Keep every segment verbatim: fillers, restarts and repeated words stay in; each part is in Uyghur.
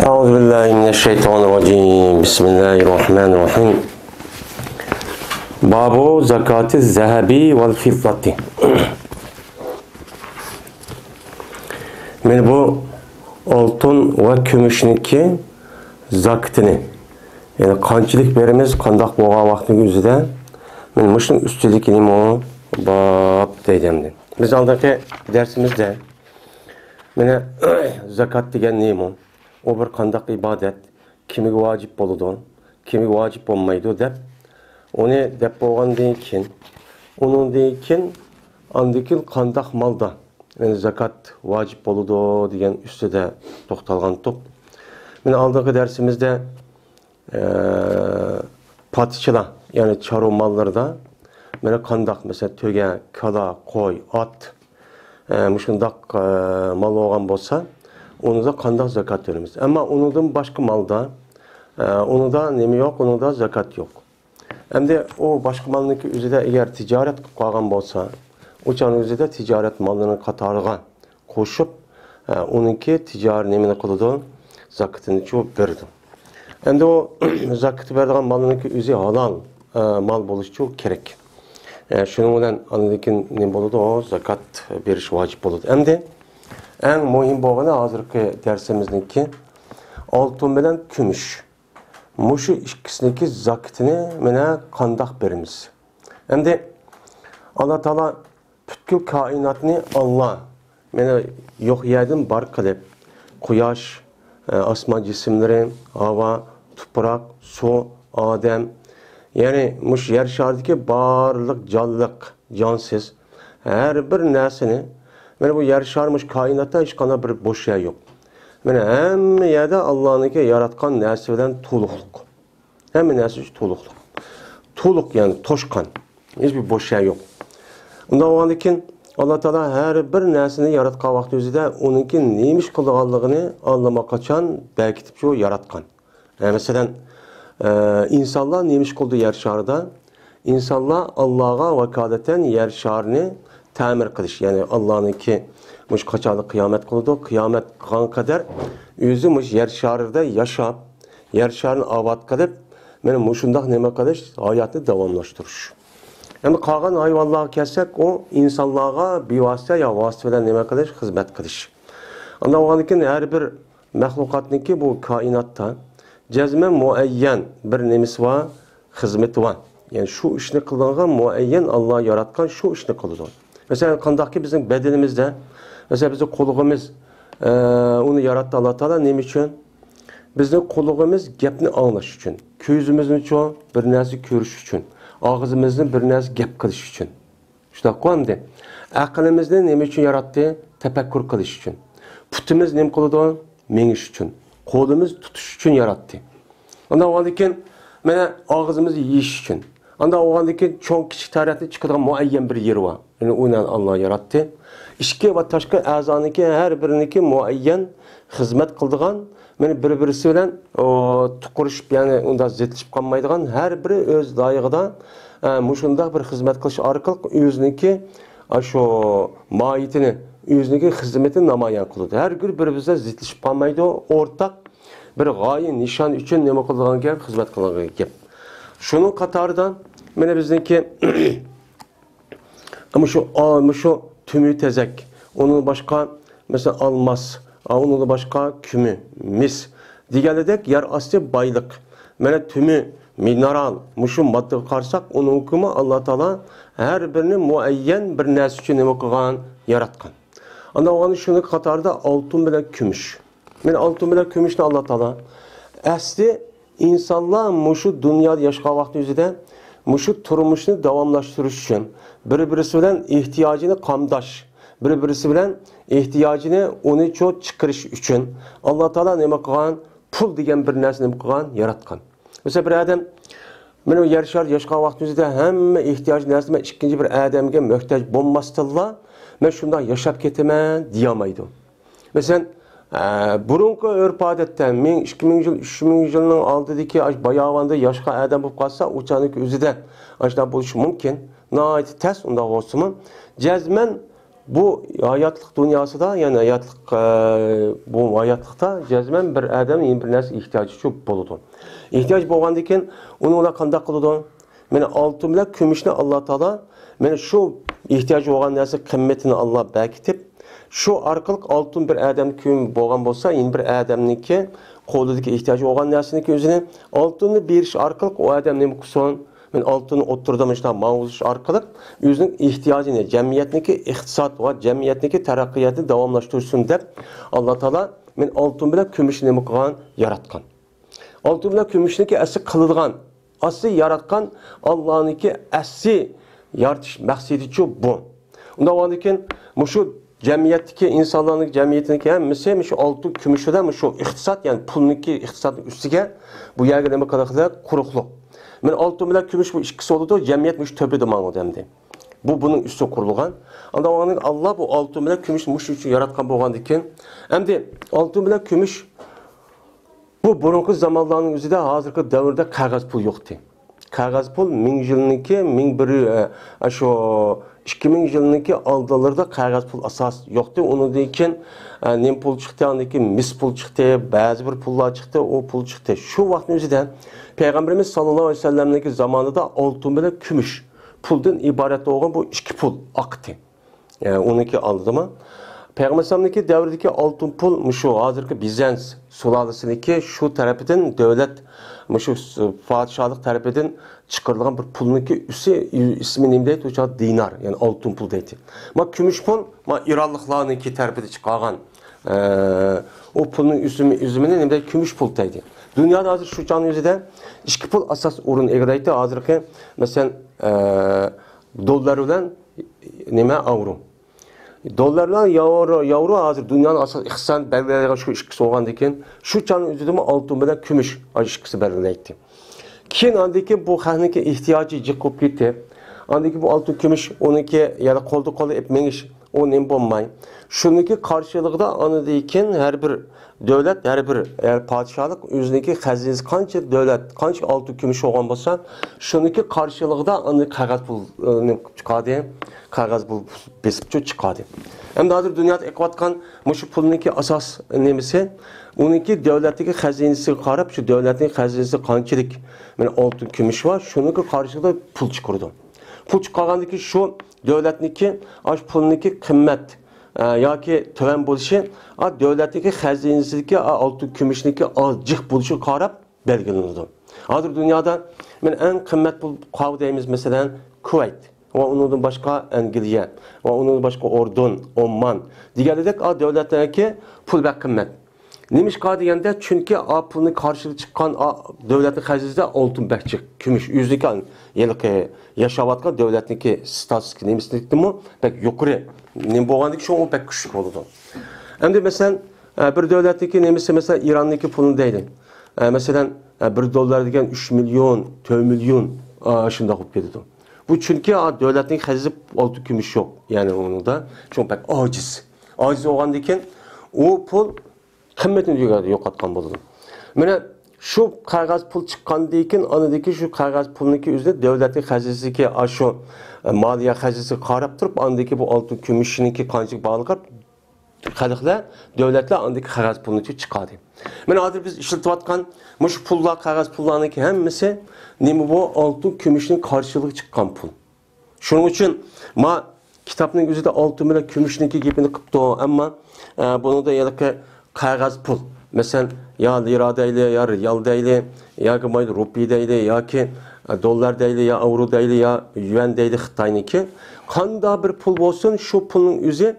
أعوذ بالله من الشيطان الرجيم. بسم الله الرحمن الرحيم. باب زكاة الذهب والفضة. مانا بۇ ئالتۇن ۋە كۈمۈشنىڭكى زاكىتىنى، يەنى قانچىلىك بېرىمىز، قانداق بولغان ۋاقىتنىڭ ئۆزىدە، مانا مۇشۇنىڭ ئۈستىدىكى نېمە ئۇ؟ باب دەيدۇ ئەمدى. بىز ئالدىنقى دەرسىمىزدە مانا زاكات دېگەن نېمە ئۇ؟ ئۇ بىر قانداق ئىبادەت؟ كىمگە ۋاجىپ بولىدۇ؟ كىمگە ۋاجىپ بولمايدۇ دەپ، ئۇنى دەپ بولغاندىن كېيىن، ئۇنىڭدىن كېيىن، ئاندىن كېيىن قانداق مالدا، يەنى زاكات ۋاجىپ بولىدۇ دېگەن ئۈستىدە توختالغانتۇق. مانا ئالدىنقى دەرسىمىزدە، ئە، پاتىچىلار، يەنى چارۋا ماللىرىدا مانا قانداق، مەسىلەن، تۆگە، كالا، قوي، ئات، ئە، مۇشۇنداق، ئە، مال بولغان بولسا، ئۇنىڭدا قانداق زاكات تۆلەيمىز؟ ئەمما ئۇنىڭدىن باشقا مالدا، ئە، ئۇنىڭدا نېمە يوق؟ ئۇنىڭدا زاكات يوق. ئەمدى ئۇ باشقا مالنىڭكى ئۆزىدە ئەگەر تىجارەت قىلىپ قالغان بولسا، ئۇ چاغنىڭ ئۆزىدە تىجارەت ماللىرىنىڭ قاتارىغا قوشۇپ، ئە، ئۇنىڭكى تىجارىي نېمىنى قىلىدۇ؟ زاكىتىنىچۇ بېرىدۇ. ئەمدى ئۇ زاكىت بېرىدىغان مالنىڭكى ئۆزى ھالال، ئە، مال بولۇشىچۇ كېرەك. ئە، شۇنىڭ بىلەن ئاندىن كېيىن نېمە بولىدۇ؟ ئۇ زاكات بېرىش ۋاجىپ بولىدۇ. ئەمدى ئەڭ مۇھىم بولغىنى ھازىرقى دەرسىمىزنىڭكى ئالتۇن بىلەن كۈمۈش. مۇشۇ ئىككىسىنىڭكى زاكىتىنى مانا قانداق بېرىمىز؟ ئەمدى ئاللا تائالا پۈتكۈل كائىناتنى ئاللا مانا يوق يەردىن بار قىلىپ، قۇياش، ئاسمان جىسىملىرى، ھاۋا، تۇپراق، سۇ، ئادەم، يەنى مۇشۇ يەر شارىدىكى بارلىق جانلىق، جانسىز ھەر بىر نەرسىنى، مانا بۇ يەر شارى، مۇشۇ كائىناتتا ھېچقانداق بىر بوش يەر يوق. مانا ھەممە يەردە ئاللانىڭكى ياراتقان نەرسە بىلەن تولۇقلۇق. ھەممە نەرسە ئۈچۈن تولۇقلۇق. تولۇق، يەنى توشقان. ھېچبىر بوش يەر يوق. ئۇنداق بولغاندىن كېيىن، ئاللا تائالا ھەر بىر نەرسىنى ياراتقان ۋاقتى ئۆزىدە ئۇنىڭكى نېمە ئىش قىلىدىغانلىقىنى ئاللىماقاچان بەركىتىپ شۇ ياراتقان. ئە، مەسىلەن، ئە، ئىنسانلار نېمە ئىش قىلىدۇ يەر شارىدا؟ ئىنسانلار ئاللاغا ۋاكالىتەن يەر شارىنى تەمىر قىلىش، يەنى ئاللانىڭكى مۇشۇ قاچانلا قىيامەت قىلىدۇ، قىيامەت قىلغان قەدەر ئۆزى مۇشۇ يەر شارىدا ياشاپ، يەر شارىنى ئاۋات قىلىپ، مانا مۇشۇنداق نېمە قىلىش، ھاياتنى داۋاملاشتۇرۇش. ئەمما قالغان ھايۋانلارغا كەلسەك، ئۇ ئىنسانلارغا بىۋاسىتە يا ۋاسىتە بىلەن نېمە قىلىش، خىزمەت قىلىش. ئانداق بولغاندىن كېيىن ھەر بىر مەخلۇقاتنىڭكى بۇ كائىناتتا جەزمەن مۇئەييەن بىر نېمىسى بار، خىزمىتى بار. يەنى شۇ ئىشنى قىلىدىغان مۇئەييەن ئاللا ياراتقان شۇ ئىشنى قىلىدۇ. مەسىلەن، قانداقكى بىزنىڭ بەدىنىمىزدە، مەسىلەن، بىزنىڭ قۇلىقىمىز، ئە، ئۇنى ياراتتى ئاللا تائالا نېمە ئۈچۈن؟ بىزنىڭ قۇلىقىمىز گەپنى ئاڭلاش ئۈچۈن، كۆزىمىزنىچۇ بىر نەرسە كۆرۈش ئۈچۈن، ئاغزىمىزنى بىر نەرسە گەپ قىلىش ئۈچۈن. شۇنداققۇ ئەمدى؟ ئەقلىمىزنى نېمە ئۈچۈن ياراتتى؟ تەپەككۇر قىلىش ئۈچۈن. پۇتىمىز نېمە قىلىدۇ؟ مېڭىش ئۈچۈن. قولىمىز تۇتۇش ئۈچۈن ياراتتى. ئۇنداق بولغاندىكىن، مانا ئاغزىمىز يېيىش ئۈچۈن. ئانداق بولغاندىكىن، چوڭ كىچىك تەرەتنى چىقىدىغان مۇئەييەن بىر يېرى بار. يەنى ئۇنى ئاللا ياراتتى. ئىچكى ۋە تاشقى ئەزانىڭكى ھەر بىرىنىڭكى مۇئەييەن خىزمەت قىلىدىغان، مانا بىر-بىرسى بىلەن، ئو، تۇقۇرۇشۇپ، يەنى ئۇنداق زىتلىشىپ قالمايدىغان، ھەر بىرى ئۆز لايىقىدا، ئە، مۇشۇنداق بىر خىزمەت قىلىش ئارقىلىق ئۆزىنىڭكى، ئاشۇ ماھىيىتىنى، ئۆزىنىڭكى خىزمىتىنى نامايان قىلىدۇ. ھەر بىرى بىر-بىرسى بىلەن زىتلىشىپ قالمايدۇ، ئورتاق بىر غايە، نىشان ئۈچۈن نېمە قىلىدىغان گەپ، خىزمەت قىلىدىغان گەپ. شۇنىڭ قاتارىدا، مانا بىزنىڭكى مۇشۇ، ئا، مۇشۇ تۈمۈ تېزەك، ئۇنىڭدىن باشقا، مەسىلەن، ئالماس، ئا، ئۇنىڭدىن باشقا كۈمۈ، مىس دېگەنلىدەك يەر ئاستى بايلىق. مانا تۈمۈ مىنېرال، مۇشۇ ماددىغا قارىساق، ئۇنىڭكىمۇ ئاللا تائالا ھەر بىرىنى مۇئەييەن بىر نەرسە ئۈچۈن نېمە قىلغان؟ ياراتقان. ئاندىن ئۇنىڭ شۇنىڭ قاتارىدا ئالتۇن بىلەن كۈمۈش. مانا ئالتۇن بىلەن كۈمۈشنى ئاللا تائالا ئەسلى ئىنسانلار مۇشۇ دۇنيادا ياشىغان ۋاقتى ئۆزىدە مۇشۇ تۇرمۇشنى داۋاملاشتۇرۇش ئۈچۈن، بىر-بىرسى بىلەن ئېھتىياجىنى قامداش، بىر-بىرسى بىلەن ئېھتىياجىنى ئۇنى چوت چىقىرىش ئۈچۈن ئاللا تائالا نېمە قىلغان؟ پۇل دېگەن بىر نەرسىنى نېمە قىلغان؟ ياراتقان. مەسىلەن، بىر ئادەم، مانا بۇ يەر شارىدا ياشىغان ۋاقتىمىزدا ھەممە ئېھتىياجى نەرسە، مەن ئىككىنچى بىر ئادەمگە موھتاج بولماستىنلا، مەن شۇنداق ياشاپ كېتىمەن دېيەلمەيدۇ. مەسىلەن، ئە، بۇرۇنقى ئۆرپ-ئادەتتە مىڭ، ئىككى مىڭ يىل، ئۈچ مىڭ يىلنىڭ ئالدىدىكى ئاشۇ باياۋاندا ياشىغان ئادەم بولۇپ قالسا، ئۇ چاغنىڭ ئۆزىدە ئاشۇنداق بولۇشى مۇمكىن. ناھايىتى تەس ئۇنداق بولسىمۇ. جەزمەن بۇ ھاياتلىق دۇنياسىدا، يەنى ھاياتلىق، ئە، بۇ ھاياتلىقتا جەزمەن بىر ئادەم يەنە بىر نەرسە ئېھتىياجى بولىدۇ. ئېھتىياج بولغاندىن كېيىن ئۇنى ئۇلار قانداق قىلىدۇ؟ مانا ئالتۇن بىلەن كۈمۈشنى ئاللا تائالا، مانا شۇ ئېھتىياجى بولغان نەرسە قىممىتىنى ئاللا بەكىتىپ، شۇ ئارقىلىق ئالتۇن بىر ئادەمنىڭكى بولغان بولسا، يەنە بىر ئادەمنىڭكى قولىدىكى ئېھتىياجى بولغان نەرسىنىڭكى ئۆزىنى ئالتۇننى بېرىش ئارقىلىق ئۇ ئادەم نېمە قىلسۇن؟ مانا ئالتۇننى ئوتتۇرىدا مۇشۇنداق ماڭغۇزۇش ئارقىلىق ئۆزىنىڭ ئېھتىياجىنى، جەمئىيەتنىڭكى ئىقتىساد ۋە جەمئىيەتنىڭكى تەرەققىياتىنى داۋاملاشتۇرسۇن دەپ، ئاللا تائالا مانا ئالتۇن بىلەن كۈمۈشنى نېمە قىلغان؟ ياراتقان. ئالتۇن بىلەن كۈمۈشنىڭكى ئەسلى قىلىدىغان، ئەسلى ياراتقان ئاللانىڭكى ئەسلى يارىتىش مەقسىتىچۇ بۇ. ئۇنداق بولغاندىكىن مۇشۇ جەمئىيەتتىكى ئىنسانلارنىڭ جەمئىيىتىنىڭكى ھەممىسى مۇشۇ ئالتۇن كۈمۈش بىلەن مۇشۇ ئىقتىساد، يەنى پۇلنىڭكى ئىقتىسادنىڭ ئۈستىگە بۇ يەرگە نېمە قىلىدۇ؟ قۇرۇقلۇق. مانا ئالتۇن بىلەن كۈمۈش بۇ ئىككىسى بولىدۇ، جەمئىيەت مۇشۇ تۆپىدە ماڭىدۇ ئەمدى. بۇ بۇنىڭ ئۈستىگە قۇرۇلغان. ئانداق بولغاندىن ئاللا بۇ ئالتۇن بىلەن كۈمۈشنى مۇشۇ ئۈچۈن ياراتقان بولغاندىكىن، ئەمدى ئالتۇن بىلەن كۈمۈش بۇ بۇرۇنقى زامانلارنىڭ ئۆزىدە ھازىرقى دەۋردە قەغەز پۇل يوقتى. قەغەز پۇل مىڭ يىلنىڭكى، مىڭ بىر، ئە، شۇ ئىككى مىڭ يىلنىڭكى ئالدىلىرىدا قەغەز پۇل ئاساس يوقتى. ئۇنىڭدىن كېيىن، ئە، نېمە پۇل چىقتى، ئاندىن كېيىن مىس پۇل چىقتى، بەزى بىر پۇللار چىقتى، ئۇ پۇل چىقتى. شۇ ۋاقىتنىڭ ئۆزىدە پەيغەمبىرىمىز ساللاللاھۇ ئەلەيھى ۋەسەللەمنىڭكى زامانىدا ئالتۇن بىلەن كۈمۈش پۇلدىن ئىبارەت بولغان بۇ ئىككى پۇل ئاقتى. ئە، ئۇنىڭكى ئالدىدىمۇ؟ پەيغەمبەر ئەلەيھىسسالامنىڭكى دەۋرىدىكى ئالتۇن پۇل مۇشۇ ھازىرقى بىزەنس سۇلالىسىنىڭكى شۇ تەرىپىدىن دۆلەت، مۇشۇ س-، پادىشاھلىق تەرىپىدىن چىقىرىلغان بىر پۇلنىڭكى ئۈسى، ئىسمى نېمە دەيدۇ؟ ئۇ چاغدا دىنار، يەنى ئالتۇن پۇل دەيدۇ. ما كۈمۈش پۇل، ما ئىرانلىقلارنىڭكى تەرىپىدە چىقارغان، ئە، ئۇ پۇلنىڭ ئۈزۈمى، ئۈزۈمىنى نېمە دەيدۇ؟ كۈمۈش پۇل دەيدۇ. دۇنيادا ھازىر شۇ چاغنىڭ ئۆزىدە ئىككى پۇل ئاساس ئورۇن ئىگىلەيدۇ. ھازىرقى، مەسىلەن، ئە، دوللار بىلەن نېمە، ئاۋرو. دوللار بىلەن ياۋرو، ياۋرو ھازىر دۇنيانىڭ ئاساسىي ئىقتىسادىنى بەلگىلەيدىغان شۇ ئىككىسى بولغاندىن كېيىن، شۇ چاغنىڭ ئۆزىدىمۇ ئالتۇن بىلەن كۈمۈش، ئاشۇ ئىككىسى بەلگىلەيتتى. كېيىن ئاندىن كېيىن بۇ خەقنىڭكى ئېھتىياجى جىق بولۇپ كېتىپ، ئاندىن كېيىن بۇ ئالتۇن كۈمۈش ئۇنىڭكى يەنە قولدا قولدا ئېلىپ مېڭىش، ئۇ نېمە بولماي. شۇنىڭكى قارشىلىقىدا ئاندىن كېيىن ھەر بىر دۆلەت، ھەر بىر، ھەر پادىشاھلىق ئۆزىنىڭكى خەزىنىسى قانچە دۆلەت، قانچە ئالتۇن كۈمۈش بولغان بولسا، شۇنىڭكى قارشىلىقىدا ئاندىن كاغىز پۇل، ئە، نېمە چىقاردى، كاغىز پۇل بېسىپچۇ چىقاردى. ئەمدى ھازىر دۇنيادا ئېقىۋاتقان مۇشۇ پۇلنىڭكى ئاساس نېمىسى، ئۇنىڭكى دۆلەتنىڭكى خەزىنىسىگە قاراپ، شۇ دۆلەتنىڭ خەزىنىسىدە قانچىلىك مانا ئالتۇن كۈمۈش بار، شۇنىڭكى قارشىلىقىدا پۇل چىقىرىدۇ. پۇل چىقارغاندىن كېيىن شۇ دۆلەتنىڭكى، ئاشۇ پۇلنىڭكى قىممەت، ئە، ياكى تۆۋەن بولۇشى، ئا، دۆلەتنىڭكى خەزىنىسىدىكى، ئا، ئالتۇن كۈمۈشنىڭكى ئاز جىق بولۇشىغا قاراپ بەلگىلىنىدۇ. ھازىر دۇنيادا مانا ئەڭ قىممەت پۇل قاۋا دەيمىز، مەسىلەن، كۇۋەيت ۋە ئۇنىڭدىن باشقا ئەنگلىيە ۋە ئۇنىڭدىن باشقا ئوردۇن، ئوممان دېگەندەك، ئا، دۆلەتلەرنىڭكى پۇل بەك قىممەت. نېمىشقا دېگەندە، چۈنكى ئا پۇلنى قارشىلىقى چىققان ئا دۆلەتنىڭ خەزىنىسىدە ئالتۇن بەك جىق، كۈمۈش، ئۆزىنىڭكى ھېلىقى ياشاۋاتقان دۆلەتنىڭكى ستاتۇسىكى نېمىسىدىكىنمۇ بەك يۇقىرى نېمە بولغاندىكىن، شۇڭا ئۇ بەك كۈچلۈك بولىدۇ. ئەمدى مەسىلەن، ئە، بىر دۆلەتنىڭكى نېمىسى، مەسىلەن، ئىراننىڭكى پۇلىنى دەيلى. ئە، مەسىلەن، ئە، بىر دوللار دېگەن ئۈچ مىليون، تۆت مىليون، ئا، شۇنداق بولۇپ كېتىدۇ. بۇ چۈنكى، ئا، دۆلەتنىڭ خەزىنىسىدە ئالتۇن كۈمۈش يوق. يەنى ئۇنىڭدا شۇڭا بەك ئاجىز. ئاجىز بولغاندىكىن ئۇ پۇل قىممىتىنى يوقاتقان بولىدۇ. مانا شۇ قەغەز پۇل چىققاندىن كېيىن، ئاندىن كېيىن شۇ قەغەز پۇلنىڭكى ئۆزىنى دۆلەتنىڭ خەزىنىسىگە، ئاشۇ، ئە، مالىيە خەزىنىسىگە قاراپ تۇرۇپ، ئاندىن كېيىن بۇ ئالتۇن كۈمۈشنىڭكى قانچىلىك بارلىقى خەلقلەر، دۆلەتلەر ئاندىكى قەغەز پۇلنى چىقاردى. مانا ھازىر بىز ئىشلىتىۋاتقان مۇشۇ پۇللار، قەغەز پۇللارنىڭكى ھەممىسى نېمە بۇ؟ ئالتۇن كۈمۈشنىڭ قارشىلىقىغا چىققان پۇل. شۇنىڭ ئۈچۈن ما كىتابنىڭ ئۆزىدە ئالتۇن بىلەن كۈمۈشنىڭكى گېپىنى قىپتۇ، ئەمما، ئە، بۇنىڭدا ھېلىقى قەغەز پۇل، مەسىلەن، يا لىرا دەيلى، يا رىيال دەيلى، ياكى مايدا رۇپىي دەيلى، ياكى، ئە، دوللار دەيلى، يا ئاۋرو دەيلى، يا يۈەن دەيلى خىتاينىڭكى. قانداق بىر پۇل بولسۇن، شۇ پۇلنىڭ ئۆزى،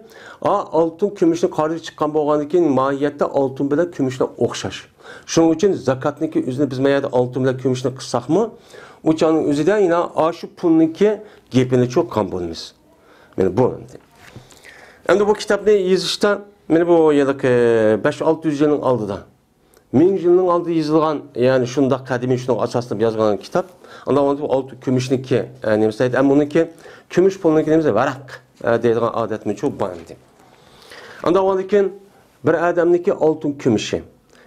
ئا، ئالتۇن كۈمۈشنىڭ قارىشىغا چىققان بولغاندىكىن، ماھىيەتتە ئالتۇن بىلەن كۈمۈشنىڭ ئوخشاش. شۇنىڭ ئۈچۈن زاكاتنىڭكى ئۆزىنى بىز ما يەردە ئالتۇن بىلەن كۈمۈشنى قىلساقمۇ، ئۇ چاغنىڭ ئۆزىدە يەنە ئاشۇ پۇلنىڭكى گېپىنى چوققان بولىمىز. مانا بۇ. ئەمدى بۇ كىتابنى يېزىشتا، مانا بۇ ھېلىقى بەش ئالتە يۈز يىلنىڭ ئالدىدا، مىڭ يىلنىڭ ئالدىدا يېزىلغان، يەنى شۇنداق قەدىمىي، شۇنىڭغا ئاساسلىنىپ يازغان كىتاب. ئاندىن ئالتۇن كۈمۈشنىڭكى، ئە، نېمىسى دەيدۇ؟ ئەمما ئۇنىڭكى كۈمۈش پۇلنىڭكى نېمىسى؟ ۋەرەق، ئە، دەيدىغان ئادەتمۇ چوققان بار ئىدى. ئاندىن كېيىن بىر ئادەمنىڭكى ئالتۇن كۈمۈشى.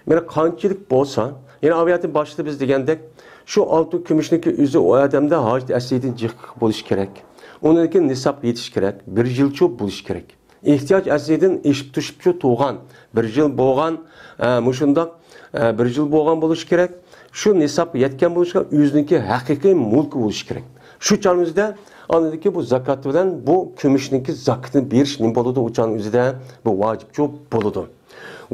مانا قانچىلىك بولسا، يەنە ئاۋۇ يەردە باشتا بىز دېگەندەك، شۇ ئالتۇن كۈمۈشنىڭكى ئۆزى ئۇ ئادەمدە ھاجەت ئەسلىدىن جىق بولۇشى كېرەك. ئۇنىڭكى نىساب يېتىشى كېرەك. بىر يىلچە بولۇشى كېرەك. ئېھتىياج ئەسلىدىن ئېشىپ توشۇپچۇ تۇغان، بىر يىل بولغان، ئە، مۇشۇنداق، ئە، بىر يىل بولغان بولۇشى كېرەك. شۇ نىسابقا يەتكەن بولۇشقا ئۆزىنىڭكى ھەقىقىي مۈلكى بولۇشى كېرەك. شۇ چاغنىڭ ئۆزىدە ئاندىكى بۇ زاكات بىلەن بۇ كۈمۈشنىڭكى زاكىتىنى بېرىش نېمە بولىدۇ؟ ئۇ چاغنىڭ ئۆزىدە بۇ ۋاجىپچۇ بولىدۇ.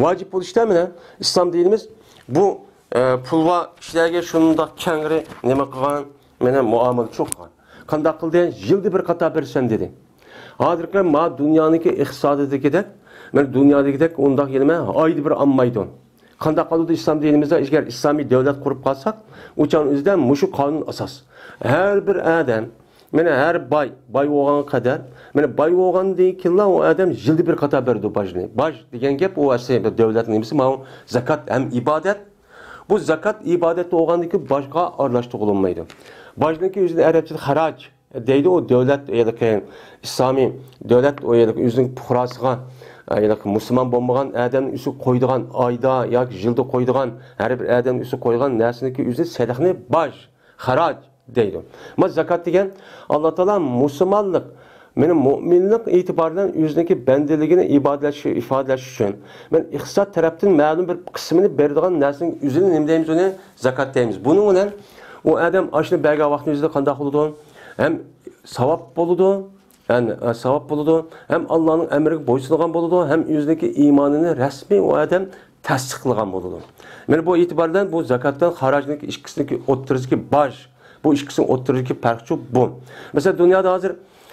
ۋاجىپ بولۇشتا مانا ئىسلام دىنىمىز بۇ، ئە، پۇلۋا كىشىلەرگە شۇنداق كەڭرى نېمە قىلغان؟ مانا مۇئامىلىچۇ قىلغان. قانداق قىلدى؟ يىلدا بىر قاتا بېرىسەن دېدى. ھازىرقى ما دۇنيانىڭكى ئىقتىسادىدىكىدەك، مانا دۇنيادىكىدەك ئۇنداق يەنە ئايدا بىر ئالمايدۇ. قانداق قىلىدۇ ئىسلام دىنىمىزدا؟ ئەگەر ئىسلامىي دۆلەت قۇرۇپ قالساق، ئۇ چاغنىڭ ئۆزىدە مۇشۇ قانۇن ئاساس. ھەر بىر ئادەم، مانا ھەر باي، باي بولغان قەدەر، مانا باي بولغاندىن كېيىنلا ئۇ ئادەم يىلدا بىر قاتا بېرىدۇ باجنى. باج دېگەن گەپ ئۇ ئەسلى بىر دۆلەتنىڭ نېمىسى، ماۋۇ زاكات ھەم ئىبادەت. بۇ زاكات ئىبادەت بولغاندىن كېيىن باجغا ئارىلاشتۇرغىلى بولمايدۇ. باجنىڭكى ئۆزىنى ئەرەبچىدە خەراج دەيدۇ، ئۇ دۆلەت ھېلىقى ئىسلامىي دۆلەت، ئۇ ھېلىقى ئۆزىنىڭ پۇقراسىغا، ھېلىقى مۇسۇلمان بولمىغان ئادەمنىڭ ئۈستىگە قويىدىغان، ئايدا ياكى يىلدا قويىدىغان، ھەر بىر ئادەمنىڭ ئۈستىگە قويىدىغان نەرسىنىڭكى ئۆزى سېلىقنى باج، خەراج دەيدۇ. ما زاكات دېگەن ئاللا تائالا مۇسۇلمانلىق، مېنىڭ مۇئمىنلىق ئېتىبارى بىلەن ئۆزىنىڭكى بەندىلىكىنى ئىبادىلەش، ئىپادىلەش ئۈچۈن، مەن ئىقتىساد تەرەپتىن مەلۇم بىر قىسمىنى بېرىدىغان نەرسىنىڭ ئۆزىنى نېمە دەيمىز؟ ئۇنى زاكات دەيمىز. بۇنىڭ بىلەن ئۇ ئادەم ئاشۇنى بەرگەن ۋاقتىنىڭ ئۆزىدە قانداق بولىدۇ؟ ھەم ساۋاب بولىدۇ، يەنى، ئە، ساۋاب بولىدۇ، ھەم ئاللانىڭ ئەمرىگە بويسۇنغان بولىدۇ، ھەم ئۆزىنىڭكى ئىمانىنى رەسمىي ئۇ ئادەم تەستىقلىغان بولىدۇ. مانا بۇ ئېتىبار بىلەن بۇ زاكات بىلەن خاراجنىڭكى ئىككىسىنىڭكى ئوتتۇرىسىدىكى باج، بۇ ئىككىسىنىڭ ئوتتۇرىسىدىكى پەرقچۇ بۇ. مەسىلەن، دۇنيادا ھازىر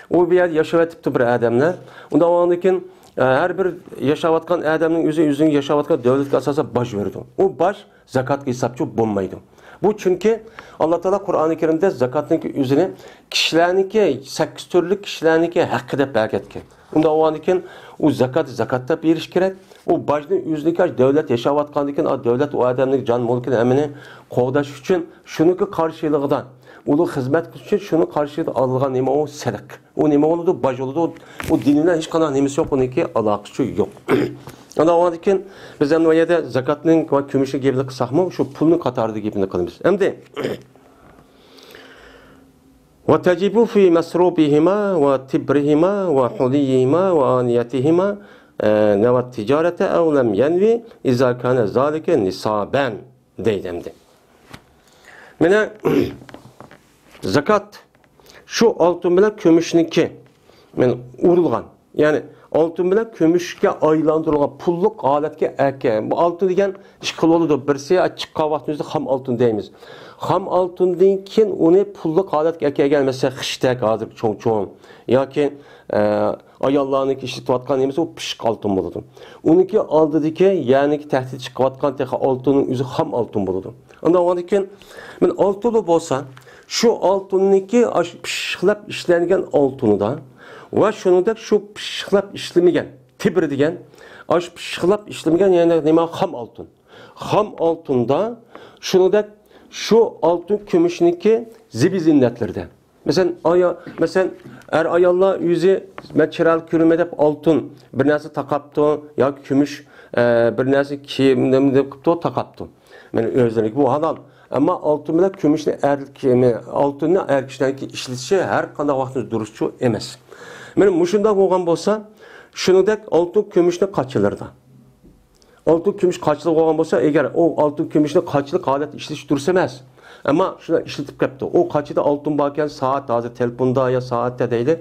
ئۇ بىر يەردە ياشاۋېتىپتۇ بىر ئادەملەر. ئۇنداق بولغاندىن كېيىن، ئە، ھەر بىر ياشاۋاتقان ئادەمنىڭ ئۆزى ئۆزىنىڭ ياشاۋاتقان دۆلەتكە ئاساسەن باج بېرىدۇ. ئۇ باج زاكاتقا ھېسابچۇ بولمايدۇ. بۇ چۈنكى ئاللا تائالا قۇرئانى كەرىمدە زاكاتنىڭكى ئۆزىنى كىشىلەرنىڭكى، سەككىز تۈرلۈك كىشىلەرنىڭكى ھەققى دەپ بەرگەنكەن. ئۇنداق بولغاندىكىن ئۇ زاكات، زاكات دەپ بېرىش كېرەك. ئۇ باجنى ئۆزىنىڭكى دۆلەت ياشاۋاتقاندىكىن، ئا، دۆلەت ئۇ ئادەمنىڭ جان مۈلكىنى ھەممىنى قوغداش ئۈچۈن شۇنىڭكى قارشىلىقىدا ئۇلۇغ خىزمەت قىلىش ئۈچۈن شۇنىڭ قارشىلىقىدا ئالىدىغان نېمە ئۇ؟ سېلىق. ئۇ نېمە بولىدۇ؟ باج بولىدۇ. ئۇ دىن بىلەن ھېچقانداق نېمىسى يوق، ئۇنىڭكى ئالاقىسى يوق. ئاندىن ئاندىن كېيىن بىز ئەمدى بۇ يەردە زاكاتنىڭ ۋە كۈمۈشنىڭ گېپىنى قىلساقمۇ، شۇ پۇلنىڭ قاتارىدا گېپىنى قىلىمىز. ئەمدى، وتجب في مسروبهما وتبرهما وحليهما وآنيتهما، ئە، نوى التجارة أو لم ينو إذا كان ذلك نصابا دەيدۇ ئەمدى. مانا، زاكات شۇ ئالتۇن بىلەن كۈمۈشنىڭكى، مانا، ئۇرۇلغان، يەنى ئالتۇن بىلەن كۈمۈشكە ئايلاندۇرۇلغان پۇللۇق ھالەتكە ئەكە. بۇ ئالتۇن دېگەن ئىككى خىل بولىدۇ. بىرسى، چىققان ۋاقتىمىزدا خام ئالتۇن دەيمىز. خام ئالتۇندىن كېيىن ئۇنى پۇللۇق ھالەتكە ئەكەلگەن، مەسىلەن، خىشتەك ھازىر چوڭ-چوڭ ياكى، ئە، ئاياللارنىڭكى ئىشلىتىۋاتقان نېمىسى، ئۇ پىششىق ئالتۇن بولىدۇ. ئۇنىڭكى ئالدىدىكى، يەنىكى تەھتىدە چىقىۋاتقان تېخى ئالتۇننىڭ ئۆزى خام ئالتۇن بولىدۇ. ئاندىن ئاندىن كېيىن، مانا، ئالتۇنلا بولسا، شۇ ئالتۇننىڭكى ئاشۇ پىششىقلاپ ئىشلەنگەن ئالتۇنىدا ۋە شۇنىڭدەك شۇ پىششىقلاپ ئىشلىمىگەن، تىبر دېگەن، ئاشۇ پىششىقلاپ ئىشلىمىگەن، يەنى نېمە، خام ئالتۇن. خام ئالتۇندا شۇنىڭدەك شۇ ئالتۇن كۈمۈشنىڭكى زىبۇ زىننەتلىرىدە. مەسىلەن، ئايا-، مەسىلەن، ئەر-ئاياللار ئۆزى، مەن چىرايلىق كۆرۈنمەي دەپ ئالتۇن بىر نەرسە تاقاپتۇ ياكى كۈمۈش، ئە، بىر نەرسە كىيىم نېمە دەپ قىپتۇ، تاقاپتۇ. مانا ئۆزلىرىگە بۇ ھالال. ئەمما ئالتۇن بىلەن كۈمۈشنى ئەر، ئالتۇننى ئەر كىشىلەرنىڭكى ئىشلىتىشى ھەر قانداق ۋاقىتتا دۇرۇسچۇ ئەمەس. مانا مۇشۇنداق بولغان بولسا، شۇنىڭدەك ئالتۇن كۈمۈشنىڭ قاچىلىرىدا. ئالتۇن كۈمۈش قاچىلىق بولغان بولسا، ئەگەر ئۇ ئالتۇن كۈمۈشنى قاچىلىق ھالەتتە ئىشلىتىش دۇرۇس ئەمەس. ئەمما شۇنداق ئىشلىتىپ كەپتۇ. ئۇ قاچىدا ئالتۇن باركەن، سائەت، ھازىر تېلېفوندا يا سائەتتە دەيلى.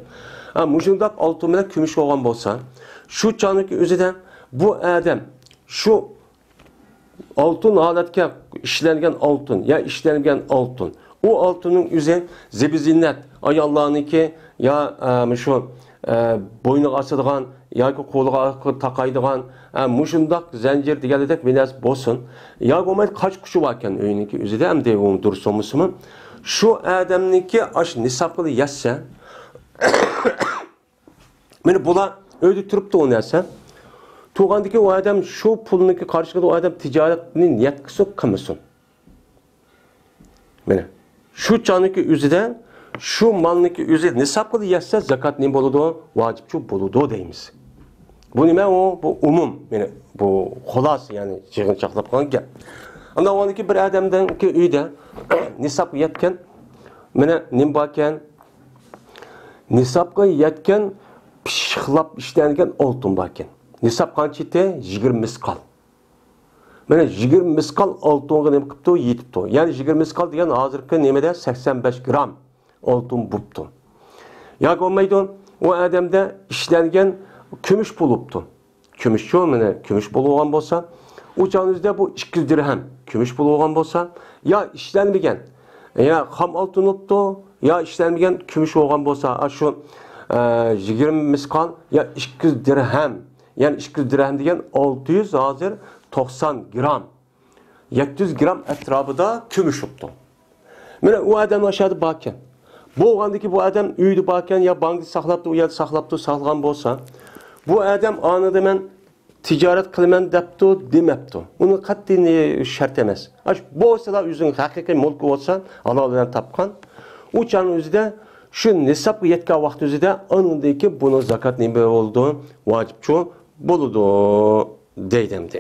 ھە، مۇشۇنداق ئالتۇن بىلەن كۈمۈش بولغان بولسا، شۇ چاغنىڭكى ئۆزىدە بۇ ئادەم شۇ ئالتۇن ھالەتكە ئىشلەنگەن ئالتۇن يا ئىشلەنگەن ئالتۇن، ئۇ ئالتۇننىڭ ئۆزى زىبۇ زىننەت، ئاياللارنىڭكى يا، ئە، مۇشۇ، ئە، بوينىغا ئاسىدىغان ياكى قولىغا تاقايدىغان، ئە، مۇشۇنداق زەنجىر دېگەندەك بىر نەرسە بولسۇن. يا بولمايدۇ قاچا-قۇچا باركەن ئۆينىڭكى ئۆزىدە، ئەمدى ئۇ دۇرۇس بولمىسىمۇ. شۇ ئادەمنىڭكى ئاشۇ نىسابقا يەتسە، مانا بۇلار ئۆيدە تۇرۇپتۇ ئۇ نەرسە. تۇرغاندىكى ئۇ ئادەم شۇ پۇلنىڭكى قارشىلىقىدا ئۇ ئادەم تىجارەتنى نىيەت قىلسۇن، قىلمىسۇن. مانا شۇ چاغنىڭكى ئۆزىدە شۇ مالنىڭكى ئۆزى نىسابقا يەتسە زاكات نېمە بولىدۇ؟ ۋاجىپچۇ بولىدۇ دەيمىز. بۇ نېمە ئۇ؟ بۇ ئومۇم، يەنى بۇ خۇلاسە، يەنى يىغىنچاقلاپ قالغان گەپ. ئاندىن ئۇنىڭكى بىر ئادەمنىڭكى ئۆيىدە نىسابقا يەتكەن، مانا نېمە باركەن؟ نىسابقا يەتكەن پىششىقلاپ ئىشلەنگەن ئالتۇن باركەن. نىساب قانچە ئىدى؟ يىگىرمە مىسقال. مانا يىگىرمە مىسقال ئالتۇنغا نېمە قىپتۇ؟ يېتىپتۇ. يەنى يىگىرمە مىسقال دېگەن ھازىرقى نېمىدە سەكسەن بەش گرام ئالتۇن بوپتۇ. ياكى بولمايدۇ، ئۇ ئادەمدە ئىشلەنگەن كۈمۈش بولۇپتۇ. كۈمۈشچۇ، مانا كۈمۈش بولغان بولسا، ئۇ چاغنىڭ ئۆزىدە بۇ ئىككى يۈز دىرھەم كۈمۈش بولغان بولسا، يا ئىشلەنمىگەن، يا خام ئالتۇن بوپتۇ، يا ئىشلەنمىگەن كۈمۈش بولغان بولسا، ئاشۇ، ئە، يىگىرمە مىسقال يا ئىككى يۈز دىرھەم، يەنى ئىككى يۈز دىرھەم دېگەن ئالتە يۈز، ھازىر توقسان گرام، يەتتە يۈز گرام ئەتراپىدا كۈمۈش بوپتۇ. مانا ئۇ ئادەم ئاشۇ يەردە باركەن. بولغاندىكى بۇ ئادەم ئۆيدە باركەن يا بانكىدا ساقلاپتۇ، ئۇ يەردە ساقلاپتۇ، ساقلىغان بولسا، بۇ ئادەم ئانىدا مەن تىجارەت قىلىمەن دەپتۇ، دېمەپتۇ. ئۇنىڭ قەتئىي شەرت ئەمەس. ئاش بولسىلا ئۆزىنىڭ ھەقىقىي مۈلكى بولسا، ھالال بىلەن تاپقان. ئۇ چاغنىڭ ئۆزىدە شۇ نىسابقا يەتكەن ۋاقىت ئۆزىدە ئانىڭدىن كېيىن بۇنىڭ زاكات نېمە بولىدۇ؟ ۋاجىپچۇ بولىدۇ دەيدۇ ئەمدى.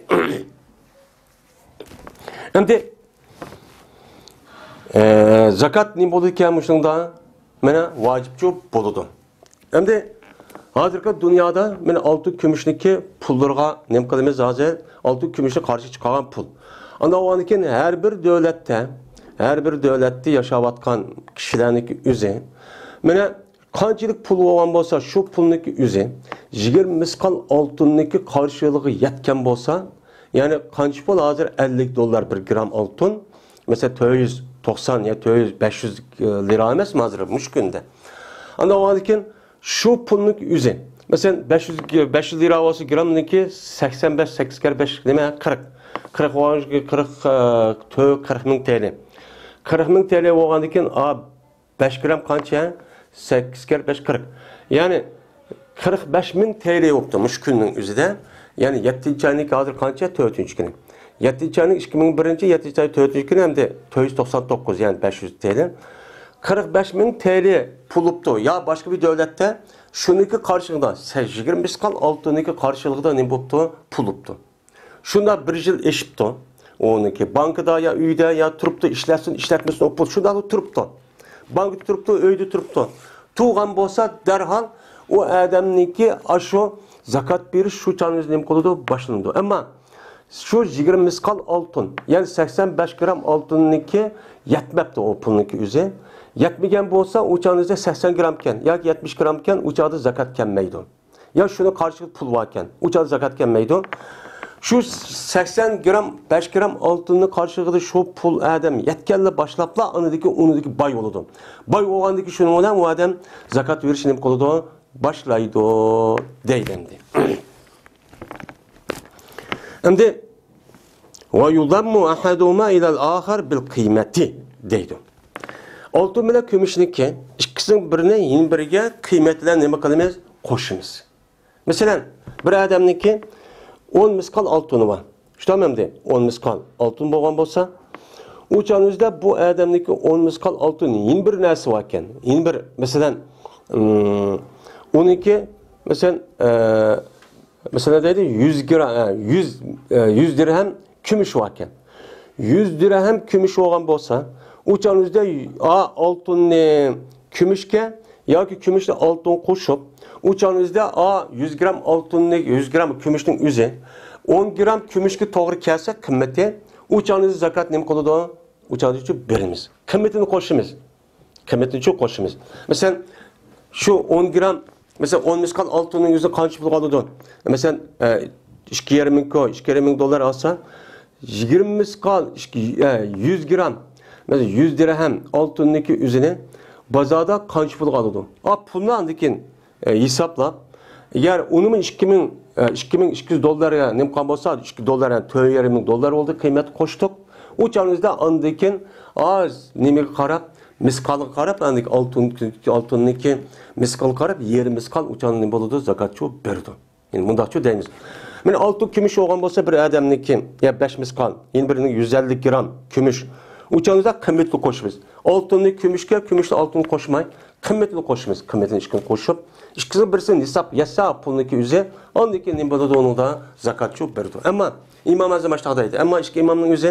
ئەمدى، ئە، زاكات نېمە بولىدىكەن مۇشۇنىڭدا؟ مانا ۋاجىپچۇ بولىدۇ. ئەمدى ھازىرقى دۇنيادا مانا ئالتۇن كۈمۈشنىڭكى پۇللىرىغا نېمە قىلىمىز ھازىر؟ ئالتۇن كۈمۈشنى قارشى چىقارغان پۇل. ئانداق بولغاندىن كېيىن ھەر بىر دۆلەتتە، ھەر بىر دۆلەتتە ياشاۋاتقان كىشىلەرنىڭكى ئۆزى مانا قانچىلىك پۇل بولغان بولسا، شۇ پۇلنىڭكى ئۆزى يىگىرمە مىسقال ئالتۇننىڭكى قارشىلىقىغا يەتكەن بولسا، يەنى قانچە پۇل ھازىر؟ ئەللىك دوللار بىر گرام ئالتۇن. مەسىلەن، تۆت يۈز توقسان يا تۆت يۈز، بەش يۈز لىرا ئەمەسمۇ ھازىر مۇشۇ كۈندە؟ ئانداق بولغاندىن كېيىن شۇ پۇلنىڭكى ئۆزى، مەسىلەن، بەش يۈز، بەش يۈز لىرا بولسا گرامنىڭكى سەكسەن بەش، سەككىز كەرە بەش، نېمە، قىرىق. قىرىق بولغان، قىرىق، ئە، تۆت، قىرىق مىڭ تىيىن. قىرىق مىڭ تىيىن بولغاندىن كېيىن، ئا، بەش گرام قانچە؟ سەككىز كەرە بەش، قىرىق. يەنى قىرىق بەش مىڭ تىيىن بوپتۇ مۇشۇ كۈننىڭ ئۆزىدە. يەنى يەتتىنچى ئاينىڭكى ھازىر قانچە؟ تۆتىنچى كۈنى. يەتتىنچى ئاينىڭ ئىككى مىڭ بىرىنچى، يەتتىنچى ئاي تۆتىنچى كۈنى ئەمدى تۆت يۈز توقسان توققۇز، يەنى بەش يۈز تىيىن. قىرىق بەش مىڭ تىيىن پۇل بوپتۇ. يا باشقا بىر دۆلەتتە شۇنىڭكى قارشىلىقىدا، سە-، يىگىرمە مىسقال ئالتۇننىڭكى قارشىلىقىدا نېمە بوپتۇ؟ پۇل بوپتۇ. شۇنداق بىر يىل ئېشىپتۇ. ئۇنىڭكى بانكىدا يا ئۆيدە يا تۇرۇپتۇ، ئىشلەتسۇن، ئىشلەتمىسۇن، ئۇ پۇل شۇنداقلا تۇرۇپتۇ. بانكىدا تۇرۇپتۇ، ئۆيدە تۇرۇپتۇ. تۇرغان بولسا، دەرھال ئۇ ئادەمنىڭكى ئاشۇ زاكات بېرىش شۇ چاغنىڭ ئۆزى نېمە قىلىدۇ؟ باشلىنىدۇ. ئەمما شۇ يىگىرمە مىسقال ئالتۇن، يەنى سەكسەن بەش گرام ئالتۇننىڭكى يەتمەپتۇ ئۇ پۇلنىڭكى ئۆزى. يەتمىگەن بولسا، ئۇ چاغنىڭ ئۆزىدە سەكسەن گرامكەن ياكى يەتمىش گرامكەن، ئۇ چاغدا زاكات كەلمەيدۇ. يا شۇنىڭ قارشىلىقىدا پۇل باركەن، ئۇ چاغدا زاكات كەلمەيدۇ. شۇ سەكسەن گرام، بەش گرام ئالتۇننىڭ قارشىلىقىدا شۇ پۇل ئادەم يەتكەندىن باشلاپلا ئاندىكى ئۇنىڭدىكى باي بولىدۇ. باي بولغاندىكى شۇنىڭ بىلەن ئۇ ئادەم زاكات بېرىشنى نېمە قىلىدۇ؟ باشلايدۇ دەيدۇ ئەمدى. ئەمدى، «ۋە يۇزەممۇ ئەھەدۇھۇما ئىلەل ئاخەر بىل قىيمەتى» دەيدۇ. ئالتۇن بىلەن كۈمۈشنىڭكى ئىككىسىنىڭ بىرىنى يەنە بىرىگە قىيمەت بىلەن نېمە قىلىمىز؟ قوشىمىز. مەسىلەن، بىر ئادەمنىڭكى ئون مىسقال ئالتۇنى بار. شۇنداقمۇ ئەمدى؟ ئون مىسقال ئالتۇن بولغان بولسا، ئۇ چاغنىڭ ئۆزىدە بۇ ئادەمنىڭكى ئون مىسقال ئالتۇن يەنە بىر نەرسە باركەن. يەنە بىر، مەسىلەن، ئىم، ئۇنىڭكى، مەسىلەن، ئە، مەسىلەن دەيدۇ، يۈز گرام، ئە، يۈز، ئە، يۈز دىرھەم كۈمۈش باركەن. يۈز دىرھەم كۈمۈش بولغان بولسا، ئۇ چاغنىڭ ئۆزىدە ئا، ئالتۇننى كۈمۈشكە ياكى كۈمۈشنى ئالتۇنغا قوشۇپ، ئۇ چاغنىڭ ئۆزىدە ئا، يۈز گرام ئالتۇننى، يۈز گرام كۈمۈشنىڭ ئۆزى ئون گرام كۈمۈشكە توغرا كەلسە قىممىتى، ئۇ چاغنىڭ ئۆزىدە زاكات نېمە قىلىدۇ؟ ئۇ چاغدا شۇ بېرىمىز. قىممىتىنى قوشىمىز. قىممىتىنى شۇ قوشىمىز. مەسىلەن، شۇ ئون گرام، مەسىلەن، ئون مىسقال ئالتۇننىڭ ئۆزى قانچە پۇلغا ئالىدۇ؟ مەسىلەن، ئە، ئىككى يېرىم مىڭ كو، ئىككى يېرىم مىڭ دوللار ئالسا، يىگىرمە مىسقال، ئىككى، ئە، يۈز گرام، مەسىلەن، يۈز دىرھەم ئالتۇننىڭكى ئۆزىنى بازاردا قانچە پۇلغا ئالىدۇ؟ ئا، پۇلنى ئاندىن كېيىن ئە، ھېسابلاپ، ئەگەر ئۇنىمۇ ئىككى مىڭ، ئە، ئىككى مىڭ ئىككى يۈز دوللارغا نېمە قىلغان بولسا، ئىككى دوللار، يەنى تۆت يېرىم مىڭ دوللار بولدى، قىممەت قوشتۇق. ئۇ چاغنىڭ ئۆزىدە ئاندىن كېيىن ئاز نېمىگە قاراپ، مىسقالغا قاراپ، ئاندىن كېيىن ئالتۇن، ئالتۇننىڭكى مىسقالغا قاراپ، يېرىم مىسقال ئۇ چاغنىڭ نېمە بولىدۇ، زاكاتچۇ بېرىدۇ. يەنى مۇنداقچۇ دەيمىز. مانا ئالتۇن كۈمۈش بولغان بولسا بىر ئادەمنىڭكى، يا بەش مىسقال، يەنە بىرىنىڭ يۈز ئەللىك گرام كۈمۈش. ئۇ چاغنىڭ ئۆزىدە قىممىتىنى قوشىمىز. ئالتۇننى كۈمۈشكە، كۈمۈشنى ئالتۇنغا قوشماي، قىممىتىنى قوشىمىز. قىممىتىنى ئىككىنى قوشۇپ، ئىككىسىنىڭ بىرسى نىساب يەتسە پۇلنىڭكى ئۆزى، ئاندىن كېيىن نېمە بولىدۇ ئۇنىڭدا؟ زاكاتچۇ بېرىدۇ. ئەمما ئىمام ئەزەم ئاشتاق دەيدۇ. ئەمما ئىككى ئىمامنىڭ ئۆزى،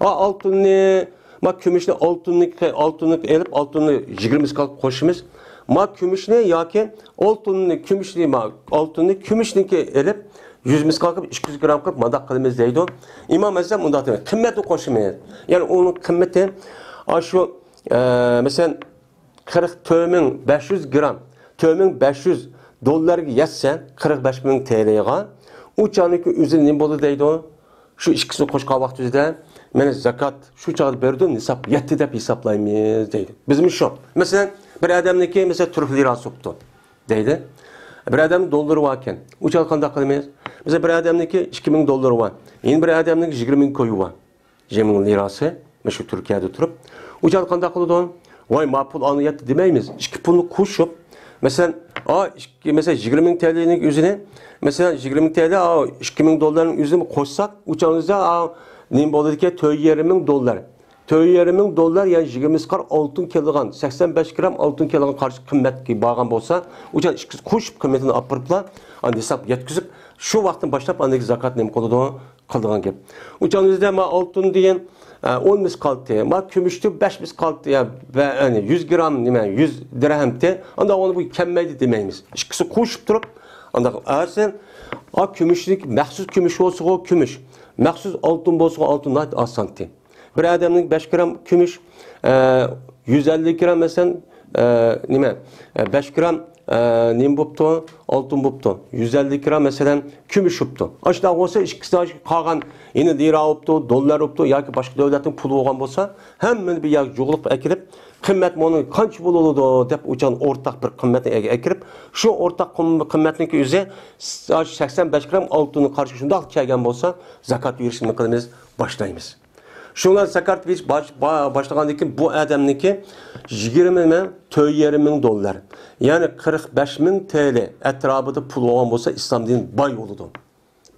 ئا، ئالتۇننى، ما، كۈمۈشنى ئالتۇننى، ئالتۇننى ئېلىپ، ئالتۇننى يىگىرمە مىسقال قوشىمىز. ما كۈمۈشنى ياكى ئالتۇننى، كۈمۈشنى، ما ئالتۇننى، كۈمۈشنىڭكى ئېلىپ، يۈز مىسقال قىلىپ، ئىككى يۈز گرام قىلىپ مانداق قىلىمىز دەيدۇ. ئىمام ئەزەم ئۇنداق دېمەيدۇ. قىممەتنى قوشىمىز. يەنى ئۇنىڭ قىممىتى ئاشۇ، ئە، مەسىلەن، قىرىق تۆت مىڭ بەش يۈز گرام، تۆت مىڭ بەش يۈز دوللارغا يەتسە، قىرىق بەش مىڭ تېلىغا، ئۇ چاغنىڭكى ئۆزى نېمە بولدى دەيدۇ؟ شۇ ئىككىسىنى قوشقان ۋاقتىمىزدا، مانا زاكات شۇ چاغدا بېرىدۇ، نىساب يەتتى دەپ ھېسابلايمىز دەيدۇ. بىزمۇ شۇ. مەسىلەن، بىر ئادەمنىڭكى، مەسىلەن، تۈرك لىراسى بوپتۇ دەيدۇ. بىر ئادەمنىڭ دوللىرى باركەن. ئۇ چاغدا قانداق قىلىمىز؟ مەسىلەن، بىر ئادەمنىڭكى ئىككى مىڭ دوللىرى بار. يەنە بىر ئادەمنىڭكى يىگىرمە مىڭ كويى بار. يىگىرمە مىڭ لىراسى، مەن شۇ تۈركىيەدە تۇرۇپ. ئۇ چاغدا قانداق قىلىدۇ؟ ۋاي، ما پۇل ئانا يەتتى دېمەيمىز. ئىككى پۇلنى قوشۇپ، مەسىلەن، ئا، ئىككى، مەسىلەن، يىگىرمە مىڭ تېلىنىڭ ئۆزىنى، مەسىلەن، يىگىرمە مىڭ تېلى، ئا، ئىككى مىڭ دوللارنىڭ ئۆزىنى قوشساق، ئۇ چاغدا، ئا، نېمە بولىدىكەن؟ تۆت يېرىم مىڭ دوللار. تۆت يېرىم مىڭ دوللار، يەنى يىگىرمە مىسقال ئالتۇن كېلىدىغان، سەكسەن بەش گرام ئالتۇن كېلىدىغان قارىشى قىممەتكە بارغان بولسا، ئۇ چاغدا ئىككىسى قوشۇپ قىممىتىنى ئاپىرىپلا، ئاندىن ھېساب يەتكۈزۈپ، شۇ ۋاقىتتىن باشلاپ ئاندىن زاكات نېمە قىلىدۇ؟ قىلىدىغان گەپ. ئۇ چاغدا ئۆزىدە ما ئالتۇن دېگەن، ئە، ئون مىسقالتى، ما كۈمۈشتە بەش مىسقالتى، يا، بە-، يەنى يۈز گرام نېمە، يۈز دىرھەمتى، ئاندا ئۇنى بۇ كەلمەيدۇ دېمەيمىز. ئىككىسى قوشۇپ تۇرۇپ، ئاندا ئەسلى، ئا، كۈمۈشنىڭ مەخسۇس كۈمۈش بولسىغۇ كۈمۈش، مەخسۇس ئالتۇن بولسىغۇ ئالتۇن، ناھايىتى ئاسانتى. بىر ئادەمنىڭ بەش گرام كۈمۈش، ئە، يۈز ئەللىك گرام، مەسىلەن، ئە، نېمە، ئە، بەش گرام، ئە، نېمە بوپتۇ؟ ئالتۇن بوپتۇ. يۈز ئەللىك گرام، مەسىلەن، كۈمۈش بوپتۇ. ئاشۇنداق بولسا، ئىككىسى قالغان، يەنە لىرا بوپتۇ، دوللار بوپتۇ ياكى باشقا دۆلەتنىڭ پۇلى بولغان بولسا، ھەممىنى بىر يەرگە يىغىپ ئەكىرىپ، قىممەت مۇنىڭ قانچە بولىدۇ دەپ، ئۇچان ئورتاق بىر قىممەتنى ئەكىرىپ، شۇ ئورتاق قىم-، قىممەتنىڭكى ئۆزى ئاشۇ سەكسەن بەش گرام ئالتۇننى قارىشى شۇنداق كەلگەن بولسا، زاكات بېرىشنى قىلىمىز، باشلايمىز. شۇڭلار زاكات بېرىش باش-، با-، باشلىغاندىن كېيىن بۇ ئادەمنىڭكى يىگىرمە مىڭ، تۆت يېرىم مىڭ دوللار، يەنى قىرىق بەش مىڭ تېلى ئەتراپىدا پۇل بولغان بولسا، ئىسلام دىنى باي بولىدۇ.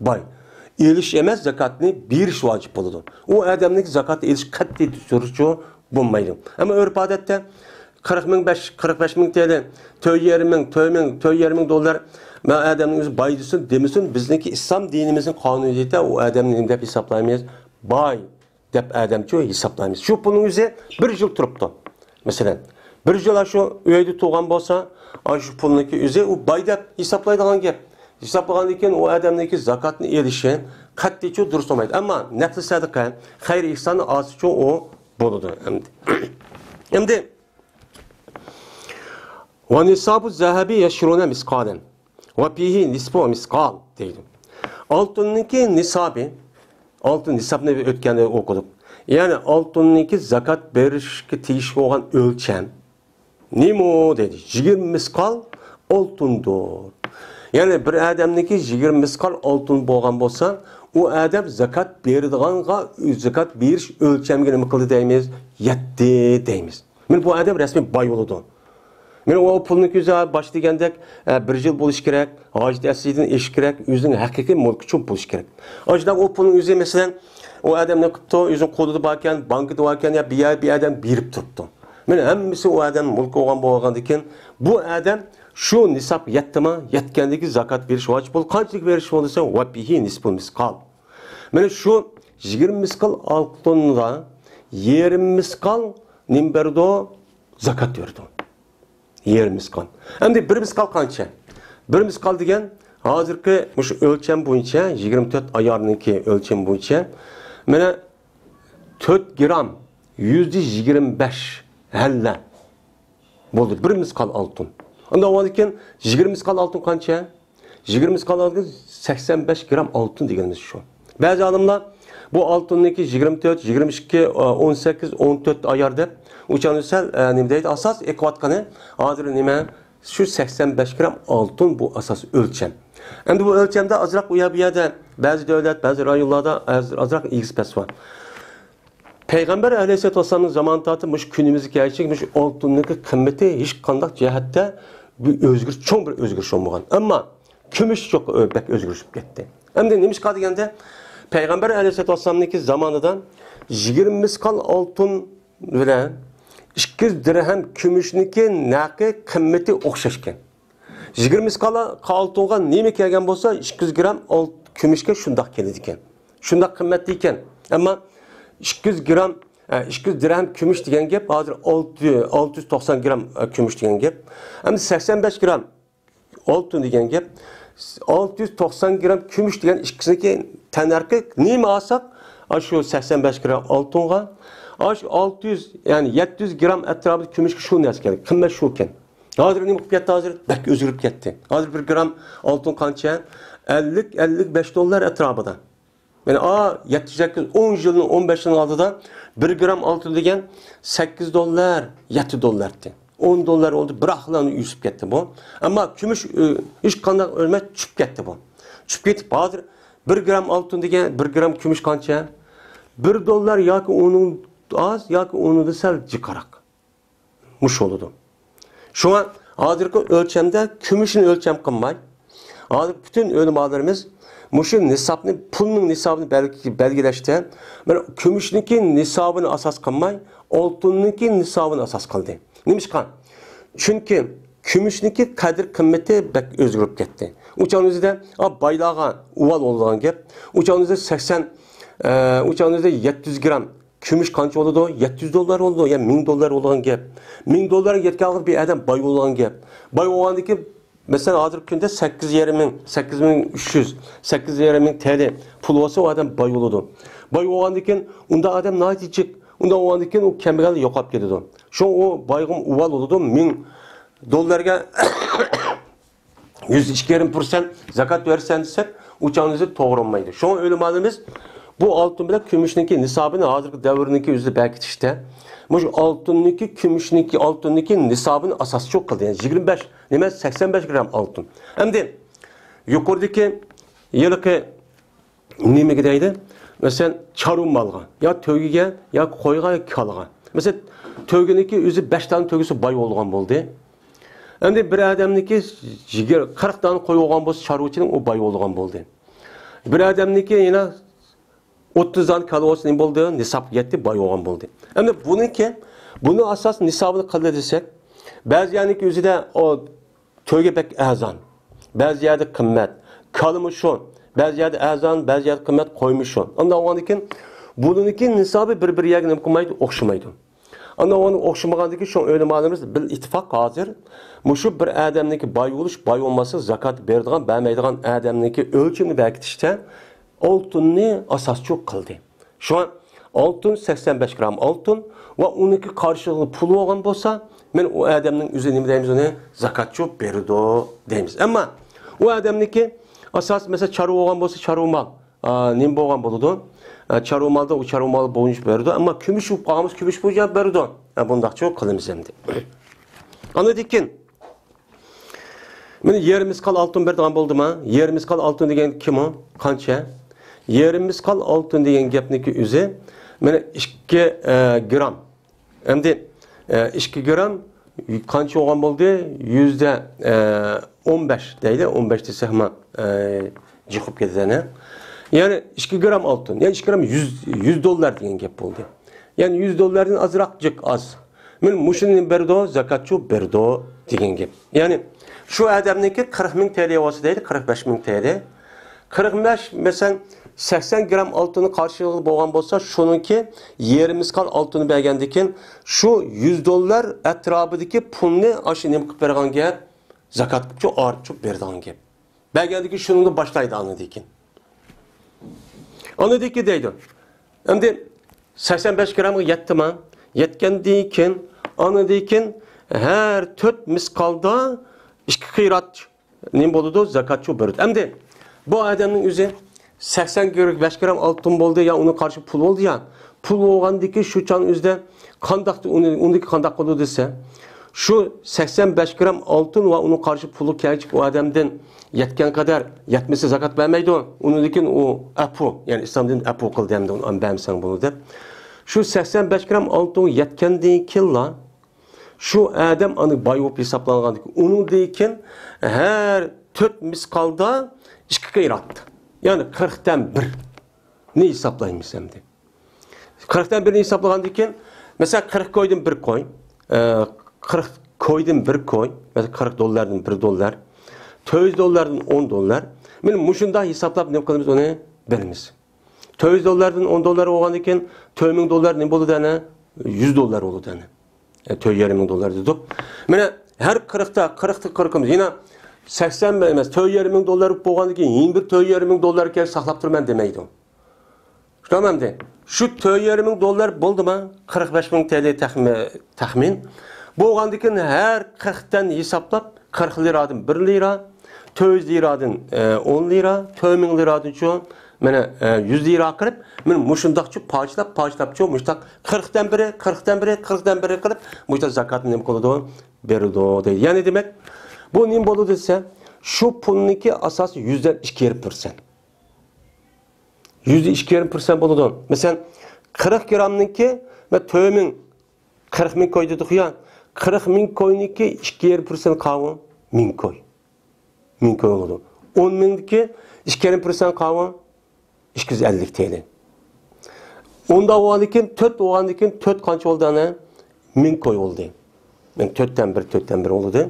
باي. ئېلىش ئەمەس، زاكاتنى بېرىش ۋاجىپ بولىدۇ. ئۇ ئادەمنىڭكى زاكات ئېلىش قەتئىي تۈرىچۇ بولمايدۇ. ئەمما ئۆرپ-ئادەتتە قىرىق مىڭ بەش، قىرىق بەش مىڭ تېلى، تۆت يېرىم مىڭ، تۆت مىڭ، تۆت يېرىم مىڭ دوللار، مەن ئادەمنىڭ ئۆزى باي دېسۇن، دېمىسۇن، بىزنىڭكى ئىسلام دىنىمىزنىڭ قانۇنىيىتى ئۇ ئادەمنى نېمە دەپ ھېسابلايمىز؟ باي دەپ ئادەمچۇ ھېسابلايمىز. شۇ پۇلنىڭ ئۆزى بىر يىل تۇرۇپتۇ. مەسىلەن، بىر يىل شۇ ئۆيدە تۇرغان بولسا، ئاشۇ پۇلنىڭكى ئۆزى ئۇ باي دەپ ھېسابلايدىغان گەپ. ھېسابلىغاندىن كېيىن ئۇ ئادەمنىڭكى زاكاتنى ئېلىشى قەتئىيچۇ دۇرۇس بولمايدۇ. ئەمما نەپلى سەدىقە، خەير ئېھساننى ئالسىچۇ ئۇ بولىدۇ ئەمدى. ئەمدى، ۋە نىسابۇ زەھەبى يەشرۇنە مىسقالەن. ۋە پىھى نىسپۇ مىسقال دەيدۇ. ئالتۇننىڭكى نىسابى، ئالتۇن نىسابنى ئۆتكەندە ئوقۇدۇق. يەنى ئالتۇننىڭكى زاكات بېرىشكە تېگىشلىك بولغان ئۆلچەم نېمە دەيدۇ؟ يىگىرمە مىسقال ئالتۇندۇر. يەنى بىر ئادەمنىڭكى يىگىرمە مىسقال ئالتۇن بولغان بولسا، ئۇ ئادەم زاكات بېرىدىغانغا، زاكات بېرىش ئۆلچەمگە نېمە قىلدى دەيمىز؟ يەتتى دەيمىز. مانا بۇ ئادەم رەسمىي باي بولىدۇ. مانا ئۇ پۇلنىڭ كۆزى باشتا دېگەندەك، ئە، بىر يىل بولۇشى كېرەك، ھاجەت ئەسلىدىن ئېشىشى كېرەك، ئۆزىنىڭ ھەقىقىي مۈلكى چوڭ بولۇشى كېرەك. ئاشۇنداق ئۇ پۇلنىڭ ئۆزى، مەسىلەن، ئۇ ئادەم نېمە قىپتۇ، ئۆزىنىڭ قولىدا باركەن، بانكىدا باركەن يا بىر يەر، بىر ئادەم بېرىپ تۇرۇپتۇ. مانا ھەممىسى ئۇ ئادەم مۈلكى بولغان، بولغاندىن كېيىن، بۇ ئادەم شۇ نىساب يەتتىما، يەتكەندىكى زاكات بېرىش ۋاجىپ بولدى. قانچىلىك بېرىش بولدى دېسە، ۋە پىھى نىسپۇ مىسقال. مانا شۇ يىگىرمە مىسقال ئالتۇنغا يېرىم مىسقال نېمە بېرىدۇ؟ زاكات بېرىدۇ. يېرىم مىسقال. ئەمدى بىر مىسقال قانچە؟ بىر مىسقال دېگەن ھازىرقى مۇشۇ ئۆلچەم بويىچە، يىگىرمە تۆت ئايارنىڭكى ئۆلچەم بويىچە، مانا، تۆت گرام يۈزدە يىگىرمە بەش ھەللە بولدى. بىر مىسقال ئالتۇن. ئۇنداق بولغاندىكىن يىگىرمە مىسقال ئالتۇن قانچە؟ يىگىرمە مىسقال ئالتۇن سەكسەن بەش گرام ئالتۇن دېگىنىمىز شۇ. بەزى ئالىملار بۇ ئالتۇننىڭكى يىگىرمە تۆت، يىگىرمە ئىككى، ئون سەككىز، ئون تۆت ئايار دەپ، ئۇچاندا سەل، ئە، نېمە دەيدۇ، ئاساس ئېقىۋاتقىنى ھازىر نېمە؟ شۇ سەكسەن بەش گرام ئالتۇن بۇ ئاساس ئۆلچەم. ئەمدى بۇ ئۆلچەمدە ئازراق ئۇ يەر بۇ يەردە بەزى دۆلەت، بەزى رايونلاردا ئاز-، ئازراق ئېگىز پەس بار. پەيغەمبەر ئەلەيھىسسالاتۇ ۋەسسالامنىڭ زامانى تارتىپ مۇشۇ كۈنىمىزگە كەلگۈچە مۇشۇ ئالتۇننىڭكى قىممىتى ھېچقانداق جەھەتتە بىر ئۆزگىرىش، چوڭ بىر ئۆزگىرىش بولمىغان. ئەمما كۈمۈش چوق-، بەك ئۆزگىرىشىپ كەتتى. ئەمدى نېمىشقا دېگەندە، پەيغەمبەر ئەلەيھىسسالاتۇ ۋەسسالامنىڭكى زامانىدا يىگىرمە مىسقال ئالتۇن بىلەن ئىككى يۈز دىرھەم كۈمۈشنىڭكى نەقى قىممىتى ئوخشاشكەن. يىگىرمە مىسقال ئالتۇنغا نېمە كەلگەن بولسا، ئىككى يۈز گرام ئالت-، كۈمۈشكە شۇنداق كېلىدىكەن. شۇنداق قىممەتلىكەن. ئەمما ئىككى يۈز گرام ئە، ئىككى يۈز دىرھەم كۈمۈش دېگەن گەپ، ھازىر ئالتە، ئالتە يۈز توقسان گرام، ئە، كۈمۈش دېگەن گەپ. ئەمدى سەكسەن بەش گرام ئالتۇن دېگەن گەپ. ئالتە يۈز توقسان گرام كۈمۈش دېگەن ئىككىسىنىڭكى تەننەرخى نېمە ئالساق، ئاشۇ سەكسەن بەش گرام ئالتۇنغا، ئاشۇ ئالتە يۈز، يەنى يەتتە يۈز گرام ئەتراپىدا كۈمۈشكە شۇ نەرسە كەلدى. قىممەت شۇ ئىكەن. ھازىر نېمە قىلىپ كەتتى ھازىر؟ بەك ئۆزگىرىپ كەتتى. ھازىر بىر گرام ئالتۇن قانچە؟ ئەللىك، ئەللىك بەش دوللار ئەتراپىدا. يەنى ئا، يەتتە، سەككىز، ئون يىلنىڭ، ئون بەش يىلنىڭ ئالدىدا بىر گرام ئالتۇن دېگەن سەككىز دوللار، يەتتە دوللار ئىدى. ئون دوللار بولدى، بىراقلا ئۆسۈپ كەتتى بۇ. ئەمما كۈمۈش، ئۆ، ھېچقانداق ئۆرمەي چۈشۈپ كەتتى بۇ. چۈشۈپ كېتىپ، ھازىر بىر گرام ئالتۇن دېگەن، بىر گرام كۈمۈش قانچە؟ بىر دوللار ياكى ئۇنىڭ ئاز، ياكى ئۇنىڭدىن سەل جىقراق. مۇشۇ بولىدۇ. شۇڭا ھازىرقى ئۆلچەمدە كۈمۈشنى ئۆلچەم قىلماي، ھازىر پۈتۈن ئۆلىمالىرىمىز مۇشۇ نىسابنى، پۇلنىڭ نىسابىنى بەلگى-، بەلگىلەشتە، مانا، كۈمۈشنىڭكى نىسابىنى ئاساس قىلماي، ئالتۇننىڭكى نىسابىنى ئاساس قىلدى. نېمىشقا؟ چۈنكى كۈمۈشنىڭكى قەدىر قىممىتى بەك ئۆزگىرىپ كەتتى. ئۇ چاغنىڭ ئۆزىدە، ئا، بايلارغا ئۇۋال بولىدىغان گەپ. ئۇ چاغنىڭ ئۆزىدە سەكسەن، ئە، ئۇ چاغنىڭ ئۆزىدە يەتتە يۈز گرام كۈمۈش قانچە بولىدۇ؟ يەتتە يۈز دوللار بولىدۇ، يا مىڭ دوللار بولىدىغان گەپ. مىڭ دوللارغا يەتكەن ۋاقىت بىر ئادەم باي بولىدىغان گەپ. باي بولغاندىن كېيىن، مەسىلەن، ھازىرقى كۈندە سەككىز يېرىم مىڭ، سەككىز مىڭ ئۈچ يۈز، سەككىز يېرىم مىڭ تېلى پۇل بولسا، ئۇ ئادەم باي بولىدۇ. باي بولغاندىن كېيىن، ئۇنداق ئادەم ناھايىتى جىق. ئۇنداق بولغاندىن كېيىن، ئۇ كەمبەگەل يوقاپ كېتىدۇ. شۇڭا ئۇ بايغىمۇ ئۇۋال بولىدۇ، مىڭ دوللارغا يۈزدە ئىككى يېرىم پىرسەنت زاكات بېرىسەن دېسەك، ئۇ چاغنىڭ ئۆزى توغرا بولمايدۇ. شۇڭا ئۆلىمالىرىمىز بۇ ئالتۇن بىلەن كۈمۈشنىڭكى نىسابىنى ھازىرقى دەۋرنىڭكى ئۆزىدە بەركىتىشتە، مۇشۇ ئالتۇننىڭكى، كۈمۈشنىڭكى، ئالتۇننىڭكى نىسابىنى ئاساسچۇ قىلدى. يەنى يىگىرمە بەش، نېمە، سەكسەن بەش گرام ئالتۇن. ئەمدى يۇقىرىدىكى ھېلىقى نېمىگە دەيدۇ؟ مەسىلەن، چارۋا مالغا، يا تۆگىگە، يا قويغا، يا كالىغا. مەسىلەن، تۆگىنىڭكى ئۆزى بەش دانە تۆگىسى باي بولغان بولدى. ئەمدى بىر ئادەمنىڭكى يىگىر-، قىرىق دانە قوي بولغان بولسا، چارۋىچىنىڭ ئۇ باي بولغان بولدى. بىر ئادەمنىڭكى يەنە ئوتتۇز دانە كالا بولسا نېمە بولدى؟ نىسابقا يەتتى، باي بولغان بولدى. ئەمدى بۇنىڭكى، بۇنى ئاساس نىسابىنى قىلدى دېسەك، بەزى يەرنىڭكى ئۆزىدە ئۇ تۆگە بەك ئەرزان، بەزى يەردە قىممەت، كالىمۇ شۇ، بەزى يەردە ئەرزان، بەزى يەردە قىممەت، قويمۇ شۇ. ئانداق بولغاندىن كېيىن، بۇنىڭكى نىسابى بىر-بىر يەرگە نېمە قىلمايدۇ؟ ئوخشىمايدۇ. ئانداق ئوخشىمىغاندىن كېيىن، شۇڭا ئۆلىمالىرىمىز بىل ئىتتىپاق ھازىر مۇشۇ بىر ئادەمنىڭكى باي بولۇش، باي بولماسلىق، زاكات بېرىدىغان، بەرمەيدىغان ئادەمنىڭكى ئۆلچىمىنى بەركىتىشتە ئالتۇننى ئاساسچۇ قىلدى. شۇڭا ئالتۇن، سەكسەن بەش گرام ئالتۇن ۋە ئۇنىڭكى قارشىلىقى پۇل بولغان بولسا، مەن ئۇ ئادەمنىڭ ئۆزى نېمە دەيمىز ئۇنى؟ زاكاتچۇ بېرىدۇ دەيمىز. ئەمما ئۇ ئادەمنىڭكى ئاساسىي، مەسىلەن، چارۋا بولغان بولسا، چارۋا مال، ئا، نېمە بولغان بولىدۇ؟ ئا، چارۋا مالدا ئۇ چارۋا مال بويىچە بېرىدۇ. ئەمما كۈمۈش بولۇپ قالغان بولسا، كۈمۈش بويىچە بېرىدۇ. ئا، بۇنداقچۇ قىلىمىز ئەمدى. ئاندىن كېيىن مانا يېرىم مىسقال ئالتۇن بېرىدىغان بولدىما؟ يېرىم مىسقال ئالتۇن دېگەن كىمۇ؟ قانچە؟ يېرىم مىسقال ئالتۇن دېگەن گەپنىڭكى ئۆزى مانا ئىككى، ئە، گرام. ئەمدى، ئە، ئىككى گرام قانچە بولغان بولدى؟ يۈزدە، ئە، ئون بەش دەيلى، ئون بەش دېسەكمۇ، ئە، جىقىپ كېتىدۇ يەنە. يەنى ئىككى گرام ئالتۇن، يەنى ئىككى گرام يۈز، يۈز دوللار دېگەن گەپ بولدى. يەنى يۈز دوللاردىن ئازراق جىق ئاز. مانا مۇشۇنى بېرىدۇ، زاكاتچۇ بېرىدۇ دېگەن گەپ. يەنى شۇ ئادەمنىڭكى قىرىق مىڭ تېلى بولسا دەيلى، قىرىق بەش مىڭ تېلى. قىرىق بەش، مەسىلەن، سەكسەن گرام ئالتۇننى قارشىلىقى بولغان بولسا، شۇنىڭكى يېرىم مىسقال ئالتۇننى بەرگەندىن كېيىن، شۇ يۈز دوللار ئەتراپىدىكى پۇلنى ئاشۇ نېمە قىلىپ بېرىدىغان گەپ؟ زاكات قىلىپچۇ، ئايرىپچۇ بېرىدىغان گەپ. بەرگەندىن كېيىن شۇنىڭدىن باشلايدۇ ئاندىن كېيىن. ئاندىن كېيىن دەيدۇ. ئەمدى سەكسەن بەش گرامغا يەتتىما؟ يەتكەندىن كېيىن، ئاندىن كېيىن ھەر تۆت مىسقالدا ئىككى قىرات نېمە بولىدۇ؟ زاكاتچۇ بېرىدۇ. ئەمدى بۇ ئادەمنىڭ ئۆزى سەكسەن بەش گرام ئالتۇن بولدى يا ئۇنىڭ قارشى پۇل بولدى يا، پۇل بولغاندىكى شۇ چاغنىڭ ئۆزىدە قانداق، ئۇنى، ئۇنىڭكى قانداق قىلىدۇ دېسە، شۇ سەكسەن بەش گرام ئالتۇن ۋە ئۇنىڭ قارشى پۇلى كەلگۈچىكى ئۇ ئادەمدىن يەتكەن قەدەر، يەتمىسە زاكات بەرمەيدۇ. ئۇنىڭدىن كېيىن ئۇ ئەپۇ، يەنى ئىسلام دىنى ئەپۇ قىلدى ئەمدى ئۇنى بەرمىسەڭ بولىدۇ دەپ. شۇ سەكسەن بەش گرام ئالتۇن يەتكەندىن كېيىنلا، شۇ ئادەم ئاندىن باي بولۇپ ھېسابلانغاندىن كېيىن، ئۇنىڭدىن كېيىن ھەر تۆت مىسقالدا ئىككى قىرات، يەنى قىرىقتىن بىرنى ھېسابلايمىز ئەمدى. قىرىقتىن بىرنى ھېسابلىغاندىن كېيىن، مەسىلەن، قىرىق كويدىن بىر كوي، ئە، قىرىق كويدىن بىر كوي، مەسىلەن، قىرىق دوللاردىن بىر دوللار، تۆت يۈز دوللاردىن ئون دوللار. مانا مۇشۇنداق ھېسابلاپ نېمە قىلىمىز، ئۇنى بىلىمىز. تۆت يۈز دوللاردىن ئون دوللار بولغاندىن كېيىن، تۆت مىڭ دوللار نېمە بولىدۇ ئەنە؟ يۈز دوللار بولىدۇ ئەنە. ئە، تۆت يېرىم مىڭ دوللار دېدۇق. مانا ھەر قىرىقتا، قىرىقتا قىرىقىمىز. يەنە سەكسەن ئەمەس، تۆت يېرىم مىڭ دوللار بولغاندىن كېيىن، يەنە بىر تۆت يېرىم مىڭ دوللار كېرەك ساقلاپ تۇرىمەن دېمەيدۇ. شۇنداقمۇ ئەمدى؟ شۇ تۆت يېرىم مىڭ دوللار بولدىما؟ قىرىق بەش مىڭ تىيىن تەخمىن، تەخمىن. بولغاندىن كېيىن ھەر قىرىقتىن ھېسابلاپ، قىرىق لىرادىن بىر لىرا، تۆت يۈز لىرادىن، ئە، ئون لىرا، تۆت مىڭ لىرادىنچۇ، مانا، ئە، يۈز لىرا قىلىپ، مانا مۇشۇنداقچۇ پاچىلاپ، پاچىلاپچۇ، مۇشۇنداق قىرىقتىن بىرى، قىرىقتىن بىرى، قىرىقتىن بىرى قىلىپ، مۇشۇنداق زاكاتنى نېمە قىلىدۇ؟ بېرىدۇ دەيدۇ. يەنى دېمەك، بۇ نېمە بولىدۇ دېسە، شۇ پۇلنىڭكى ئاساسى يۈزدىن ئىككى يېرىم پىرسەنت. يۈزدە ئىككى يېرىم پىرسەنت بولىدۇ. مەسىلەن، قىرىق گرامنىڭكى، مە، تۆت مىڭ، قىرىق مىڭ كوي دېدۇق يا، قىرىق مىڭ كوينىڭكى ئىككى يېرىم پىرسەنت قاۋۇ مىڭ كوي. مىڭ كوي بولىدۇ. ئون مىڭدىكى ئىككى يېرىم پىرسەنت قاۋۇ ئىككى يۈز ئەللىك تىيىن. ئوندا بولغاندىن كېيىن، تۆت بولغاندىن كېيىن، تۆت قانچە بولدى ئانا؟ مىڭ كوي بولدى. مەن تۆتتىن بىر، تۆتتىن بىر بولدى.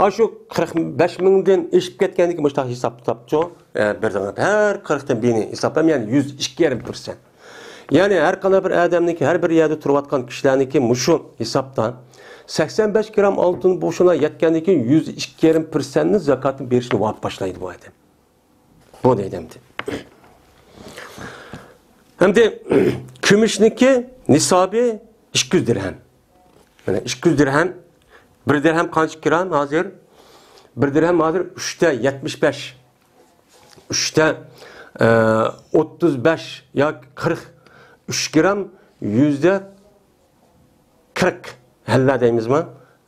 ئاشۇ قىرىق بەش مىڭدىن ئېشىپ كەتكەندىن كېيىن مۇشۇنداق ھېساب كىتابچۇ، ئە، بىردىن ھەر قىرىقتىن بىرنى ھېسابلام، يەنى يۈز ئىككى يېرىم پىرسەنت. يەنى ھەر قانداق بىر ئادەمنىڭكى، ھەر بىر يەردە تۇرۇۋاتقان كىشىلەرنىڭكى مۇشۇ ھېسابتا سەكسەن بەش گرام ئالتۇن بوشىغا يەتكەندىن كېيىن يۈز ئىككى يېرىم پىرسەنتنى زاكاتنى بېرىشنى ۋاقىپ باشلايدۇ بۇ ئادەم. بۇ دەيدۇ ئەمدى. ئەمدى كۈمۈشنىڭكى نىسابى ئىككى يۈز دىرھەم. مانا ئىككى يۈز دىرھەم. بىر دىرھەم قانچە گرام ھازىر؟ بىر دىرھەم ھازىر ئۈچتە يەتمىش بەش. ئۈچتە، ئە، ئوتتۇز بەش ياكى قىرىق ئۈچ گرام يۈزدە قىرىق ھەللە دەيمىزما؟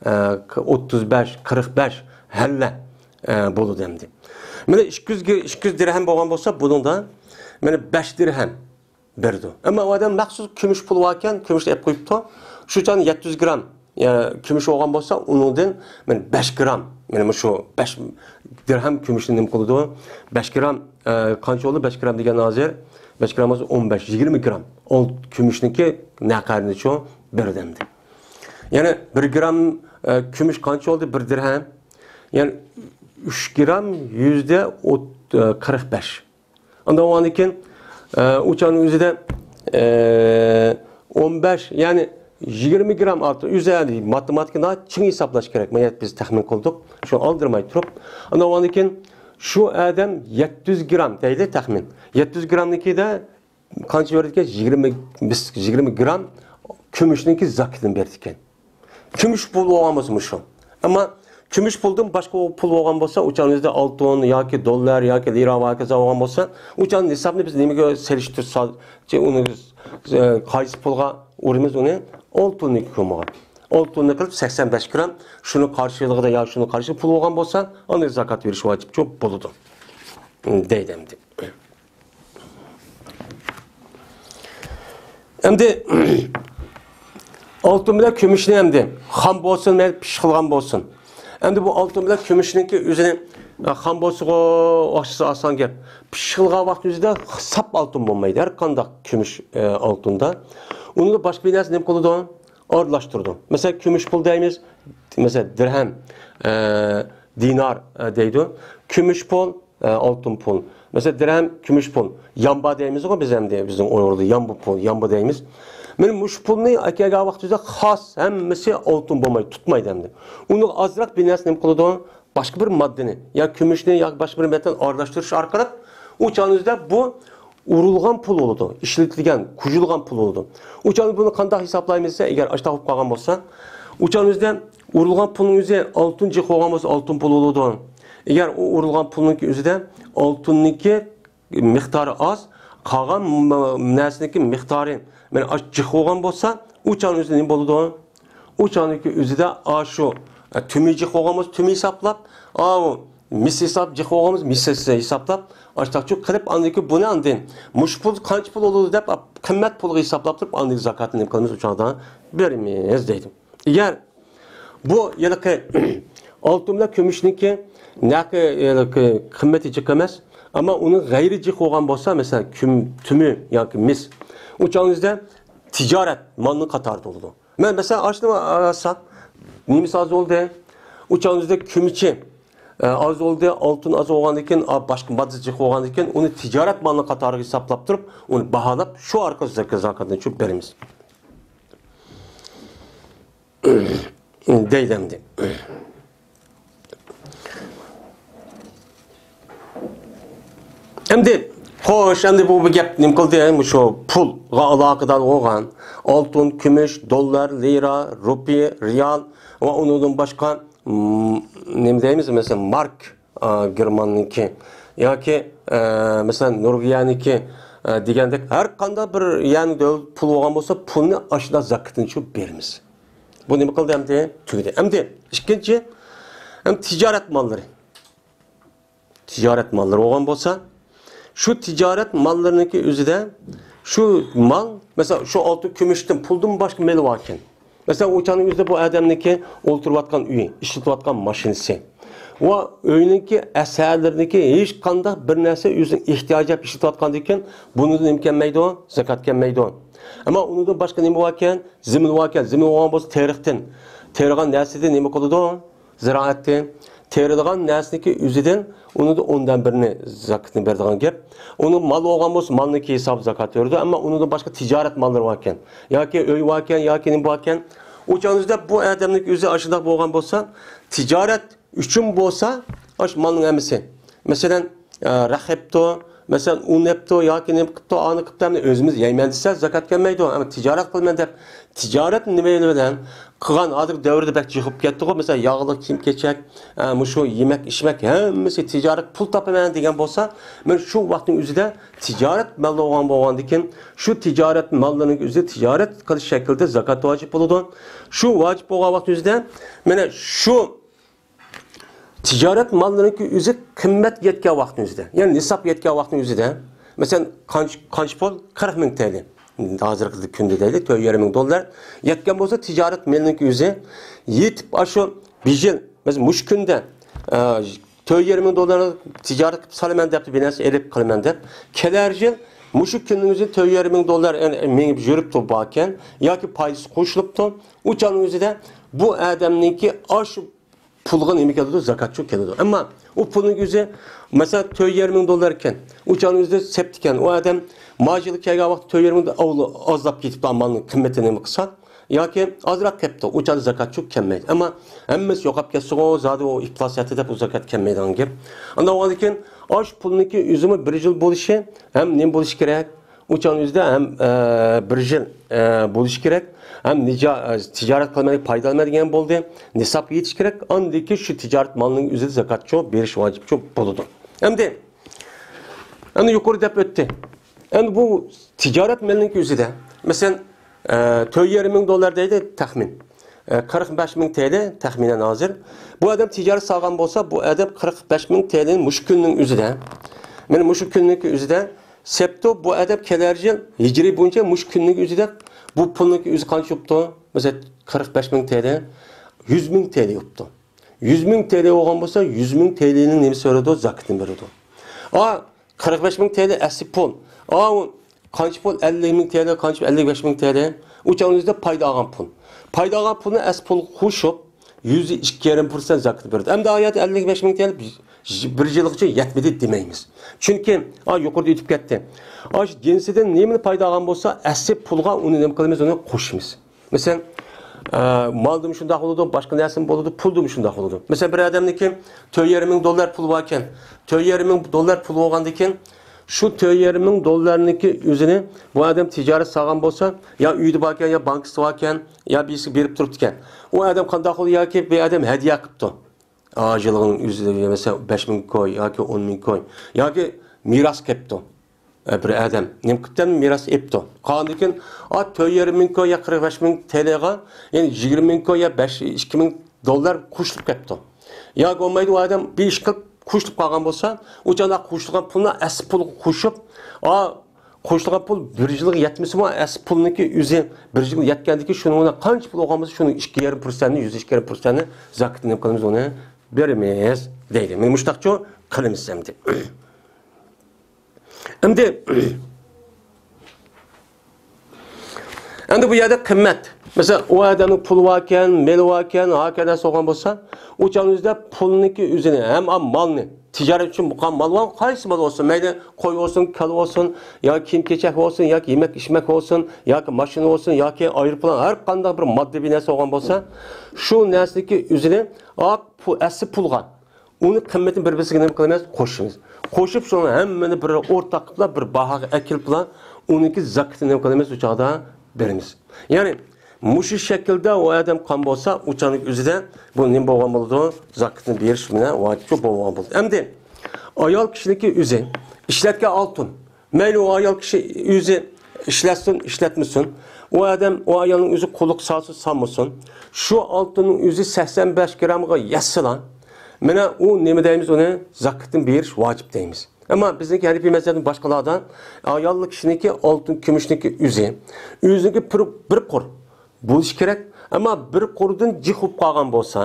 ئە، ئوتتۇز بەش، قىرىق بەش ھەللە، ئە، بولىدۇ ئەمدى. مانا ئىككى يۈز، ئىككى يۈز دىرھەم بولغان بولسا، بۇنىڭدا مانا بەش دىرھەم بېرىدۇ. ئەمما ئۇ ئادەم مەخسۇس كۈمۈش پۇل باركەن، كۈمۈشنى ئېلىپ قويۇپتۇ. شۇ چاغدا يەتتە يۈز گرام، يا، كۈمۈش بولغان بولسا، ئۇنىڭدىن مانا بەش گرام، مانا مۇشۇ بەش دىرھەم كۈمۈشنى نېمە قىلىدۇ؟ بەش گرام، ئە، قانچە بولدى؟ بەش گرام دېگەن ھازىر، بەش گرام بولسا ئون بەش، يىگىرمە گرام. ئۇ كۈمۈشنىڭكى نەقەرنى شۇ بېرىدۇ ئەمدى. يەنى بىر گرام، ئە، كۈمۈش قانچە بولدى؟ بىر دىرھەم. يەنى ئۈچ گرام يۈزدە ئوت-، ئە، قىرىق بەش. ئاندىن ئۇنىڭدىن كېيىن، ئە، ئۇ چاغنىڭ ئۆزىدە، ئە، ئون بەش، يەنى يىگىرمە گرام ئارتۇق. ئۆزى ماتېماتىكىنى چىڭ ھېسابلاش كېرەك. مانا بىز تەخمىن قىلدۇق. شۇ ئالدىرىماي تۇرۇپ. ئاندىن ئۇنىڭدىن كېيىن شۇ ئادەم يەتتە يۈز گرام دەيلى تەخمىن. يەتتە يۈز گرامنىڭكىدە قانچە بېرىدىكەن؟ يىگىرمە، يىگىرمە گرام كۈمۈشنىڭكى زاكىتىنى بېرىدىكەن. كۈمۈش پۇل بولغان بولسا مۇشۇ. ئەمما كۈمۈش پۇلدىن باشقا پۇل بولغان بولسا، ئۇ چاغنىڭىزدا ئالتۇن ياكى دوللار ياكى لىرا ۋە ھاكازا بولغان بولسا، ئۇ چاغنىڭ نىسابىنى بىز نېمىگە سېلىشتۇرساق، ئۇنى، ئە، قايسى پۇلغا ئۇرىمىز ئۇنى؟ ئالتۇننىڭكى كۆمىگە. ئالتۇننى قىلىپ سەكسەن بەش گرام، شۇنىڭ قارشىلىقىدا يا شۇنىڭ قارشىلىقىدا پۇل بولغان بولسا، ئاندىن زاكات بېرىش ۋاجىپ بولىدۇ، دەيدۇ ئەمدى. ئەمدى ئالتۇن بىلەن كۈمۈشنى ئەمدى خام بولسۇن، مەيلى پىشقىلغان بولسۇن. ئەمدى بۇ ئالتۇن بىلەن كۈمۈشنىڭكى ئۆزىنى، ئە، خام بولسىغۇ، ئوخشىسا ئاسان گەپ. پىشقىلغان ۋاقتى ئۆزىدە ساپ ئالتۇن بولمايدۇ، ھەر قانداق كۈمۈش، ئە، ئالتۇندا. ئۇنى باشقا بىر نەرسە نېمە قىلىدۇ؟ ئارىلاشتۇرىدۇ. مەسىلەن، كۈمۈش پۇل دەيمىز، مەسىلەن، دىرھەم، ئە، دىنار، ئە، دەيدۇ. كۈمۈش پۇل، ئە، ئالتۇن پۇل. مەسىلەن، دىرھەم، كۈمۈش پۇل. يامبا دەيمىزغۇ بىز ئەمدى، بىزنىڭ ئۇيغۇردا يامبا پۇل، يامبا دەيمىز. مانا مۇشۇ پۇلنى ئەكەلگەن ۋاقتىدا خاس ھەممىسى ئالتۇن بولماي، تۇتمايدۇ ئەمدى. ئۇنى ئازراق بىر نەرسە نېمە قىلىدۇ؟ باشقا بىر ماددىنى، يا كۈمۈشنى، يا باشقا بىر ماددىنى ئارىلاشتۇرۇش ئارقىلىق ئۇ چاغنىڭ ئۆزىدە بۇ ئۇرۇلغان پۇل بولىدۇ، ئىشلىتىلگەن، كۇجۇلغان پۇل بولىدۇ. ئۇ چاغدا بۇنى قانداق ھېسابلايمىز دېسە، ئەگەر ئاشۇنداق بولۇپ قالغان بولسا، ئۇ چاغنىڭ ئۆزىدە ئۇرۇلغان پۇلنىڭ ئۆزى ئالتۇن جىق بولغان بولسا، ئالتۇن پۇل بولىدۇ. ئەگەر ئۇ ئۇرۇلغان پۇلنىڭكى ئۆزىدە ئالتۇننىڭكى مىقدارى ئاز، قالغان م-، نەرسىنىڭكى مىقدارى، مانا، ئاش جىق بولغان بولسا، ئۇ چاغنىڭ ئۆزىدە نېمە بولىدۇ؟ ئۇ چاغنىڭكى ئۆزىدە ئاشۇ، ئە، تۈمى جىق بولغان بولسا، تۈمى ھېسابلاپ، ئاۋۇ مىس ھېساب جىق بولغان بولسا، مىس ھېسابلاپ، ئاشتاقچۇ قىلىپ، ئاندىن كېيىن بۇنى ئاندىن مۇشۇ پۇل قانچە پۇل بولىدۇ دەپ، قىممەت پۇلغا ھېسابلاپ تۇرۇپ، ئاندىن زاكاتنى نېمە قىلىمىز، ئۇ چاغدا بېرىمىز دەيدۇ. ئەگەر بۇ ھېلىقى ئالتۇن بىلەن كۈمۈشنىڭكى نەقى، ھېلىقى قىممىتى جىق ئەمەس، ئەمما ئۇنىڭ غەيرىي جىق بولغان بولسا، مەسىلەن، كۈم-، تۈمى ياكى مىس، ئۇ چاغنىڭ ئۆزىدە تىجارەت مالنىڭ قاتارىدا بولىدۇ. مەن، مەسىلەن، ئاشۇنى ئالسام، نېمىسى ئاز بولدى؟ ئۇ چاغنىڭ ئۆزىدە كۈمۈشى، ئە، ئاز بولدى، ئالتۇن ئاز بولغاندىن كېيىن، ئا، باشقا ماددا جىق بولغاندىن كېيىن، ئۇنى تىجارەت مالىنىڭ قاتارىغا ھېسابلاپ تۇرۇپ، ئۇنى باھالاپ، شۇ ئارقىلىق زاكا-، زاكاتنى چۈشۈرۈپ بېرىمىز. دەيدۇ ئەمدى. ئەمدى، خوش، ئەمدى بۇ بىر گەپ نېمە قىلدى؟ مۇشۇ پۇلغا ئالاقىدار بولغان ئالتۇن، كۈمۈش، دوللار، لىرا، رۇپىيە، رىيال ۋە ئۇنىڭدىن باشقا، م، نېمە دەيمىز، مەسىلەن، مارك، ئا، گېرماننىڭكى ياكى، ئە، مەسىلەن، نورۋېگىيەنىڭكى، ئە، دېگەندەك ھەر قانداق بىر يەرنىڭ دۆلەت پۇلى بولغان بولسا، پۇلنى ئاشۇنداق زاكىتىنى چۈشۈرۈپ بېرىمىز. بۇ نېمە قىلدى ئەمدى؟ تۈگىدى. ئەمدى ئىككىنچى، ئەمدى تىجارەت ماللىرى. تىجارەت ماللىرى بولغان بولسا، شۇ تىجارەت ماللىرىنىڭكى ئۆزىدە شۇ مال، مەسىلەن، شۇ ئالتۇن كۈمۈشتىن، پۇلدىن باشقا مېلى باركەن. مەسىلەن، ئۇ چاغنىڭ ئۆزىدە بۇ ئادەمنىڭكى ئولتۇرۇۋاتقان ئۆيى، ئىشلىتىۋاتقان ماشىنىسى ۋە ئۆينىڭكى ئەسەرلىرىنىڭكى ھېچقانداق بىر نەرسە ئۆزىنىڭ ئېھتىياجى دەپ ئىشلىتىۋاتقاندىكىن، بۇنىڭدىن نېمە كەلمەيدۇ؟ زاكات كەلمەيدۇ. ئەمما ئۇنىڭدىن باشقا نېمە باركەن؟ زېمىن باركەن. زېمىن بولغان بولسا تېرىقتىن، تېرىغان نەرسىدىن نېمە قىلىدۇ؟ زىرائەتتىن تېرىلىدىغان نەرسىنىڭكى ئۆزىدىن ئۇنىڭدا ئوندىن بىرىنى زاكىتىنى بېرىدىغان گەپ. ئۇنىڭ مال بولغان بولسا، مالنىڭكى ھېسابى زاكات بېرىدۇ. ئەمما ئۇنىڭدا باشقا تىجارەت ماللىرى باركەن، ياكى ئۆي باركەن، ياكى نېمە باركەن، ئۇ چاغنىڭ ئۆزىدە بۇ ئادەمنىڭ ئۆزى ئاشۇنداق بولغان بولسا، تىجارەت ئۈچۈن بولسا، ئاشۇ مالنىڭ ھەممىسى، مەسىلەن، ئە، رەخ ئېپتۇ، مەسىلەن، ئۇن ئېپتۇ ياكى نېمە قىپتۇ، ئانى قىپتۇ، ئەمدى ئۆزىمىز يەيمەن دېسە، زاكات كەلمەيدۇ. ئەمما تىجارەت قىلىمەن دەپ، تىجارەت نېمە بىلەن قىلغان، ھازىرقى دەۋردە بەك جىق بولۇپ كەتتىغۇ، مەسىلەن، ياغلىق كىيىم-كېچەك، ئە، مۇشۇ يېمەك-ئىچمەك ھەممىسى تىجارەت، پۇل تاپىمەن دېگەن بولسا، مەن شۇ ۋاقىتنىڭ ئۆزىدە تىجارەت ماللىرى بولغاندىكىن، شۇ تىجارەت ماللىرىنىڭ ئۆزى تىجارەت قىلىش شەكلىدە زاكات ۋاجىپ بولىدۇ. شۇ ۋاجىپ بولغان ۋاقىتنىڭ ئۆزىدە، مانا شۇ تىجارەت ماللىرىنىڭكى ئۆزى قىممەت يەتكەن ۋاقىتنىڭ ئۆزىدە، يەنى نىساب يەتكەن ۋاقىتنىڭ ئۆزىدە، مەسىلەن، قانچە، قانچە پۇل؟ قىرىق مىڭ تىيېن. ھازىرقى كۈندە دەيلى، تۆت يېرىم مىڭ دوللار يەتكەن بولسا، تىجارەت مالىنىڭكى ئۆزى يېتىپ، ئاشۇ بىر يىل، مەسىلەن، مۇشۇ كۈندە، ئە، تۆت يېرىم مىڭ دوللار تىجارەت قىلىپ سالىمەن دەپتۇ، بىر نەرسە ئېلىپ قىلىمەن دەپ. كېلەر يىل مۇشۇ كۈننىڭ ئۆزى تۆت يېرىم مىڭ دوللار، يەنى، مېڭىپ يۈرۈپتۇ باركەن، ياكى پايدىسى قوشۇلۇپتۇ. ئۇ چاغنىڭ ئۆزىدە بۇ ئادەمنىڭكى ئاشۇ پۇلغا نېمە كېلىدۇ؟ زاكاتچۇ كېلىدۇ. ئەمما ئۇ پۇلنىڭ ئۆزى، مەسىلەن، تۆت يېرىم مىڭ دوللار ئىكەن، ئۇ چاغنىڭ ئۆزىدە سەپتىكەن، ئۇ ئادەم ماجىلى كەلگەن ۋاقىت تۆت يېرىم مىڭ دوللار ئاز-، ئازلاپ كېتىپتۇ، مالنىڭ قىممىتى نېمە قىلسا، ياكى ئازراق كەپتۇ، ئۇ چاغدا زاكاتچۇ كەلمەيدۇ. ئەمما ھەممىسى يوقاپ كەتسىغۇ، زادى ئۇ ئىپلاس ياتتى دەپ ئۇ زاكات كەلمەيدىغان گەپ. ئانداق بولغاندىكىن، ئاشۇ پۇلنىڭكى ئۆزىمۇ بىر يىل بولۇشى ھەم نېمە بولۇشى كېرەك؟ ئۇ چاغنىڭ ئۆزىدە ھەم، ئە، بىر يىل، ئە، بولۇشى كېرەك، ھەم نىجا-، ئە، تىجارەت قىلماي پايدىلانمايدىغان بولدى، نىسابقا يېتىشى كېرەك، ئاندىن كېيىن شۇ تىجارەت مالىنىڭ ئۆزىدە زاكاتچۇ بېرىش ۋاجىپچۇ بولىدۇ. ئەمدى، ئەمدى يۇقىرى دەپ ئۆتتى. ئەمدى بۇ تىجارەت مالىنىڭ ئۆزىدە، مەسىلەن، ئە، تۆت يېرىم مىڭ دوللار دەيدۇ تەخمىن. ئە، قىرىق بەش مىڭ تىيېن تەخمىنەن ھازىر. بۇ ئادەم تىجارەت سالغان بولسا، بۇ ئادەم قىرىق بەش مىڭ تىيېننى مۇشۇ كۈننىڭ ئۆزىدە، مانا مۇشۇ كۈننىڭ ئۆزىدە سەپتۇ، بۇ ئادەم كېلەر يىل ھىجرىي بويىچە مۇشۇ كۈننىڭ ئۆزىدە بۇ پۇلنىڭ ئۆزى قانچە بوپتۇ؟ مەسىلەن، قىرىق بەش مىڭ تىيېن، يۈز مىڭ تىيېن بوپتۇ. يۈز مىڭ تىيېن بولغان بولسا، يۈز مىڭ تىيېننىڭ نېمىسى بېرىدۇ؟ زاكىتىنى بېرىدۇ. ئا، قىرىق بەش مىڭ تىيېن ئەسلى پۇل. ئا، قانچە پۇل؟ ئەللىك مىڭ تىيېن، قانچە پۇل؟ ئەللىك بەش مىڭ تىيېن. ئۇ چاغنىڭ ئۆزىدە پايدا ئالغان پۇل. پايدا ئالغان پۇلنى ئەسلى پۇلغا قوشۇپ، يۈزدە ئىككى يېرىم پىرسەنت زاكىت بېرىدۇ. ئەمدى ئايەت ئەللىك بەش مىڭ تىيېن بىر يىلغىچە يەتمىدى دېمەيمىز. چۈنكى، ئا، يۇقىرىدا ئۆتۈپ كەتتى. ئاشۇ جىنسىدىن نېمىنى پايدا ئالغان بولسا، ئەسلى پۇلغا ئۇنى نېمە قىلىمىز؟ ئۇنى قوشىمىز. مەسىلەن، ئە، مالدىمۇ شۇنداق بولىدۇ، باشقا نەرسىمۇ بولىدۇ، پۇلدىمۇ شۇنداق بولىدۇ. مەسىلەن، بىر ئادەمنىڭكى تۆت يېرىم مىڭ دوللار پۇلى باركەن، تۆت يېرىم مىڭ دوللار پۇلى بولغاندىكىن، شۇ تۆت يېرىم مىڭ دوللارنىڭكى ئۆزىنى بۇ ئادەم تىجارەت سالغان بولسا، يا ئۆيىدە باركەن، يا بانكىسىدا باركەن، يا بىرسىگە بېرىپ تۇرۇپتىكەن. ئۇ ئادەم قانداق قىلدى؟ ياكى بىر ئادەم ھەدىيە قىپتۇ. ئاجىلىغىنىڭ ئۆزىدە، مەسىلەن، بەش مىڭ كوي ياكى ئون مىڭ كوي ياكى مىراس قېپتۇ. ئە، بىر ئادەم نېمە قىپتۇ؟ مىراس ئېپتۇ. قالغاندىن كېيىن، ئا، تۆت يېرىم مىڭ كوي يا قىرىق بەش مىڭ تىيېنغا، يەنى يىگىرمە مىڭ كوي يا بەش، ئىككى مىڭ دوللار قوشۇلۇپ كەپتۇ. يا بولمايدۇ، ئۇ ئادەم بىر ئىش قىلىپ قوشۇلۇپ قالغان بولسا، ئۇ چاغدا قوشۇلغان پۇلنى ئەسلى پۇلغا قوشۇپ، ئا، قوشۇلغان پۇل بىر يىلغا يەتمىسىمۇ، ئەسلى پۇلنىڭكى ئۆزى بىر يىلغا يەتكەندىكىن، شۇنىڭ بىلەن قانچە پۇل بولغان بولسا، شۇنىڭ ئىككى يېرىم پىرسەنتنى، يۈزدە ئىككى يېرىم پىرسەنتنى زاكىتىنى نېمە قىلىمىز؟ ئۇنى بېرىمىز دەيدۇ. مانا مۇشۇنداقچۇ قىلىمىز ئەمدى. ئەمدى، ئەمدى بۇ يەردە قىممەت. مەسىلەن، ئۇ ئادەمنىڭ پۇلى باركەن، مېلى باركەن، ھاكەزا سوغان بولسا، ئۇ چاغنىڭ ئۆزىدە پۇلنىڭكى ئۆزىنى ھەم مالنى، تىجارەت ئۈچۈن بولغان مال بار، قايسى مال بولسۇن، مەيلى قوي بولسۇن، كالا بولسۇن، ياكى كىيىم-كېچەك بولسۇن، ياكى يېمەك-ئىچمەك بولسۇن، ياكى ماشىنا بولسۇن، ياكى ئايروپىلان، ھەر قانداق بىر ماددىي بىر نەرسە بولغان بولسا، شۇ نەرسىنىڭكى ئۆزىنى ئاق پۇ-، ئەسلى پۇلغا، ئۇنى قىممىتىنى بىر-بىرسىگە نېمە قىلىمىز؟ قوشىمىز. قوشۇپ، شۇنى ھەممىنى بىر ئورتاق قىلىپلا بىر باھاغا ئەكىلىپلا، ئۇنىڭكى زاكىتىنى نېمە قىلىمىز؟ ئۇ چاغدا بېرىمىز. يەنى مۇشۇ شەكىلدە ئۇ ئادەم قىلغان بولسا، ئۇ چاغنىڭ ئۆزىدە بۇ نېمە بولغان بولىدۇ؟ زاكىتىنى بېرىش بىلەن ۋاجىپچۇ بولغان بولىدۇ. ئەمدى ئايال كىشىنىڭكى ئۆزى ئىشلەتكەن ئالتۇن، مەيلى ئۇ ئايال كىشى ئۆزى ئىشلەتسۇن، ئىشلەتمىسۇن، ئۇ ئادەم، ئۇ ئايالنىڭ ئۆزى قۇللۇق سالسۇن، سالمىسۇن، شۇ ئالتۇننىڭ ئۆزى سەكسەن بەش گرامغا يەتسىلا، مانا ئۇ نېمە دەيمىز، ئۇنى زاكىتىنى بېرىش ۋاجىپ دەيمىز. ئەمما بىزنىڭكى ھەنىپىي مەزھەپنىڭ باشقىلاردا ئاياللىق كىشىنىڭكى ئالتۇن، كۈمۈشنىڭكى ئۆزى، ئۆزىنىڭكى بىر، بىر قۇر بولۇشى كېرەك. ئەمما بىر قۇردىن جىق بولۇپ قالغان بولسا،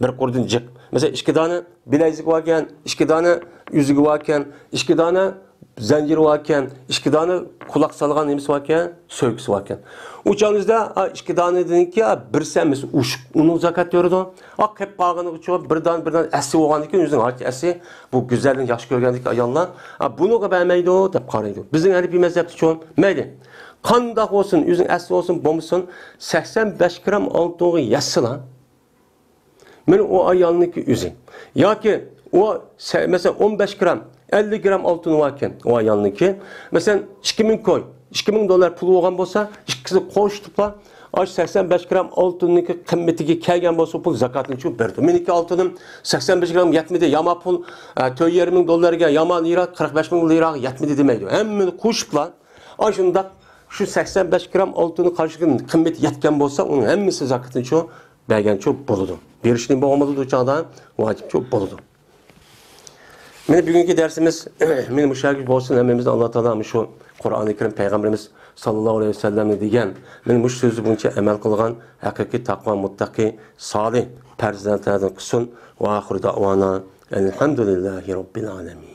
بىر قۇردىن جىق، مەسىلەن، ئىككى دانە بىلەيزۈكى باركەن، ئىككى دانە يۈزۈكى باركەن، ئىككى دانە زەنجىرى باركەن، ئىككى دانە قۇلاق سالغان نېمىسى باركەن، سۆڭىكى باركەن. ئۇ چاغنىڭىزدا، ئا، ئىككى دانىدىنكى، ئا، بىرسى ھەممىسى ئوشۇق، ئۇنىڭ زاكات بېرىدۇ. ئا، قېلىپ قالغىنىغىچۇ بىر دانە، بىر دانە ئەسلى بولغاندىكىن، ئۆزىنىڭ ھاجىتى ئەسلى، بۇ گۈزەللىكنى ياخشى كۆرگەندىكى ئاياللار، ئا، بۇنىڭغا بەرمەيدۇ دەپ قارايدۇ. بىزنىڭ ھەنىپىي مەزھەپتىچۇ، مەيلى، قانداق بولسۇن، ئۆزىنىڭ ئەسلى بولسۇن، بولمىسۇن، سەكسەن بەش گرام ئالتۇنغا يەتسىلا، مانا ئۇ ئايالنىڭكى ئۆزى. ياكى ئۇ سە-، مەسىلەن، ئون بەش گرام، ئەللىك گرام ئالتۇن باركەن ئۇ ئايالنىڭكى. مەسىلەن، ئىككى مىڭ كوي، ئىككى مىڭ دوللار پۇلى بولغان بولسا، ئىككىسىنى قوشۇپلا، ئاشۇ سەكسەن بەش گرام ئالتۇننىڭكى قىممىتىگە كەلگەن بولسا، پۇل زاكاتىنى چۈشۈرۈپ بېرىدۇ. مېنىڭكى ئالتۇنۇم سەكسەن بەش گرام يەتمىدى، يامان پۇل، ئە، تۆت يېرىم مىڭ دوللارغا، يامان لىرا، قىرىق بەش مىڭ لىراغا يەتمىدى دېمەيدۇ. ھەممىنى قوشۇپلا، ئاشۇنداق شۇ سەكسەن بەش گرام ئالتۇننىڭ قارشىلىقىنىڭ قىممىتى يەتكەن بولسا، ئۇنىڭ ھەممىسى زاكىتىنى شۇ بەرگەنچۇ بولىدۇ. بېرىشنى بولغان بولىدۇ، ئۇ چاغدا ۋاجىپچۇ بولىدۇ. مانا بۈگۈنكى دەرسىمىز مانا مۇشۇ يەرگە بولسۇن، ھەممىمىزنى ئاللا تائالا مۇشۇ قۇرئانى كەرىم پەيغەمبىرىمىز ساللاللاھۇ ئەلەيھى ۋەسەللەمنى دېگەن، مانا مۇشۇ سۆزى بويىچە ئەمەل قىلغان ھەقىقىي تەقۋا، مۇتتەقى، سالىھ پەرزەنتلەردىن قىلسۇن. ۋە ئاخىرۇ دەئۋانا ئەلھەمدۇلىللاھى رەببىل ئالەمىن.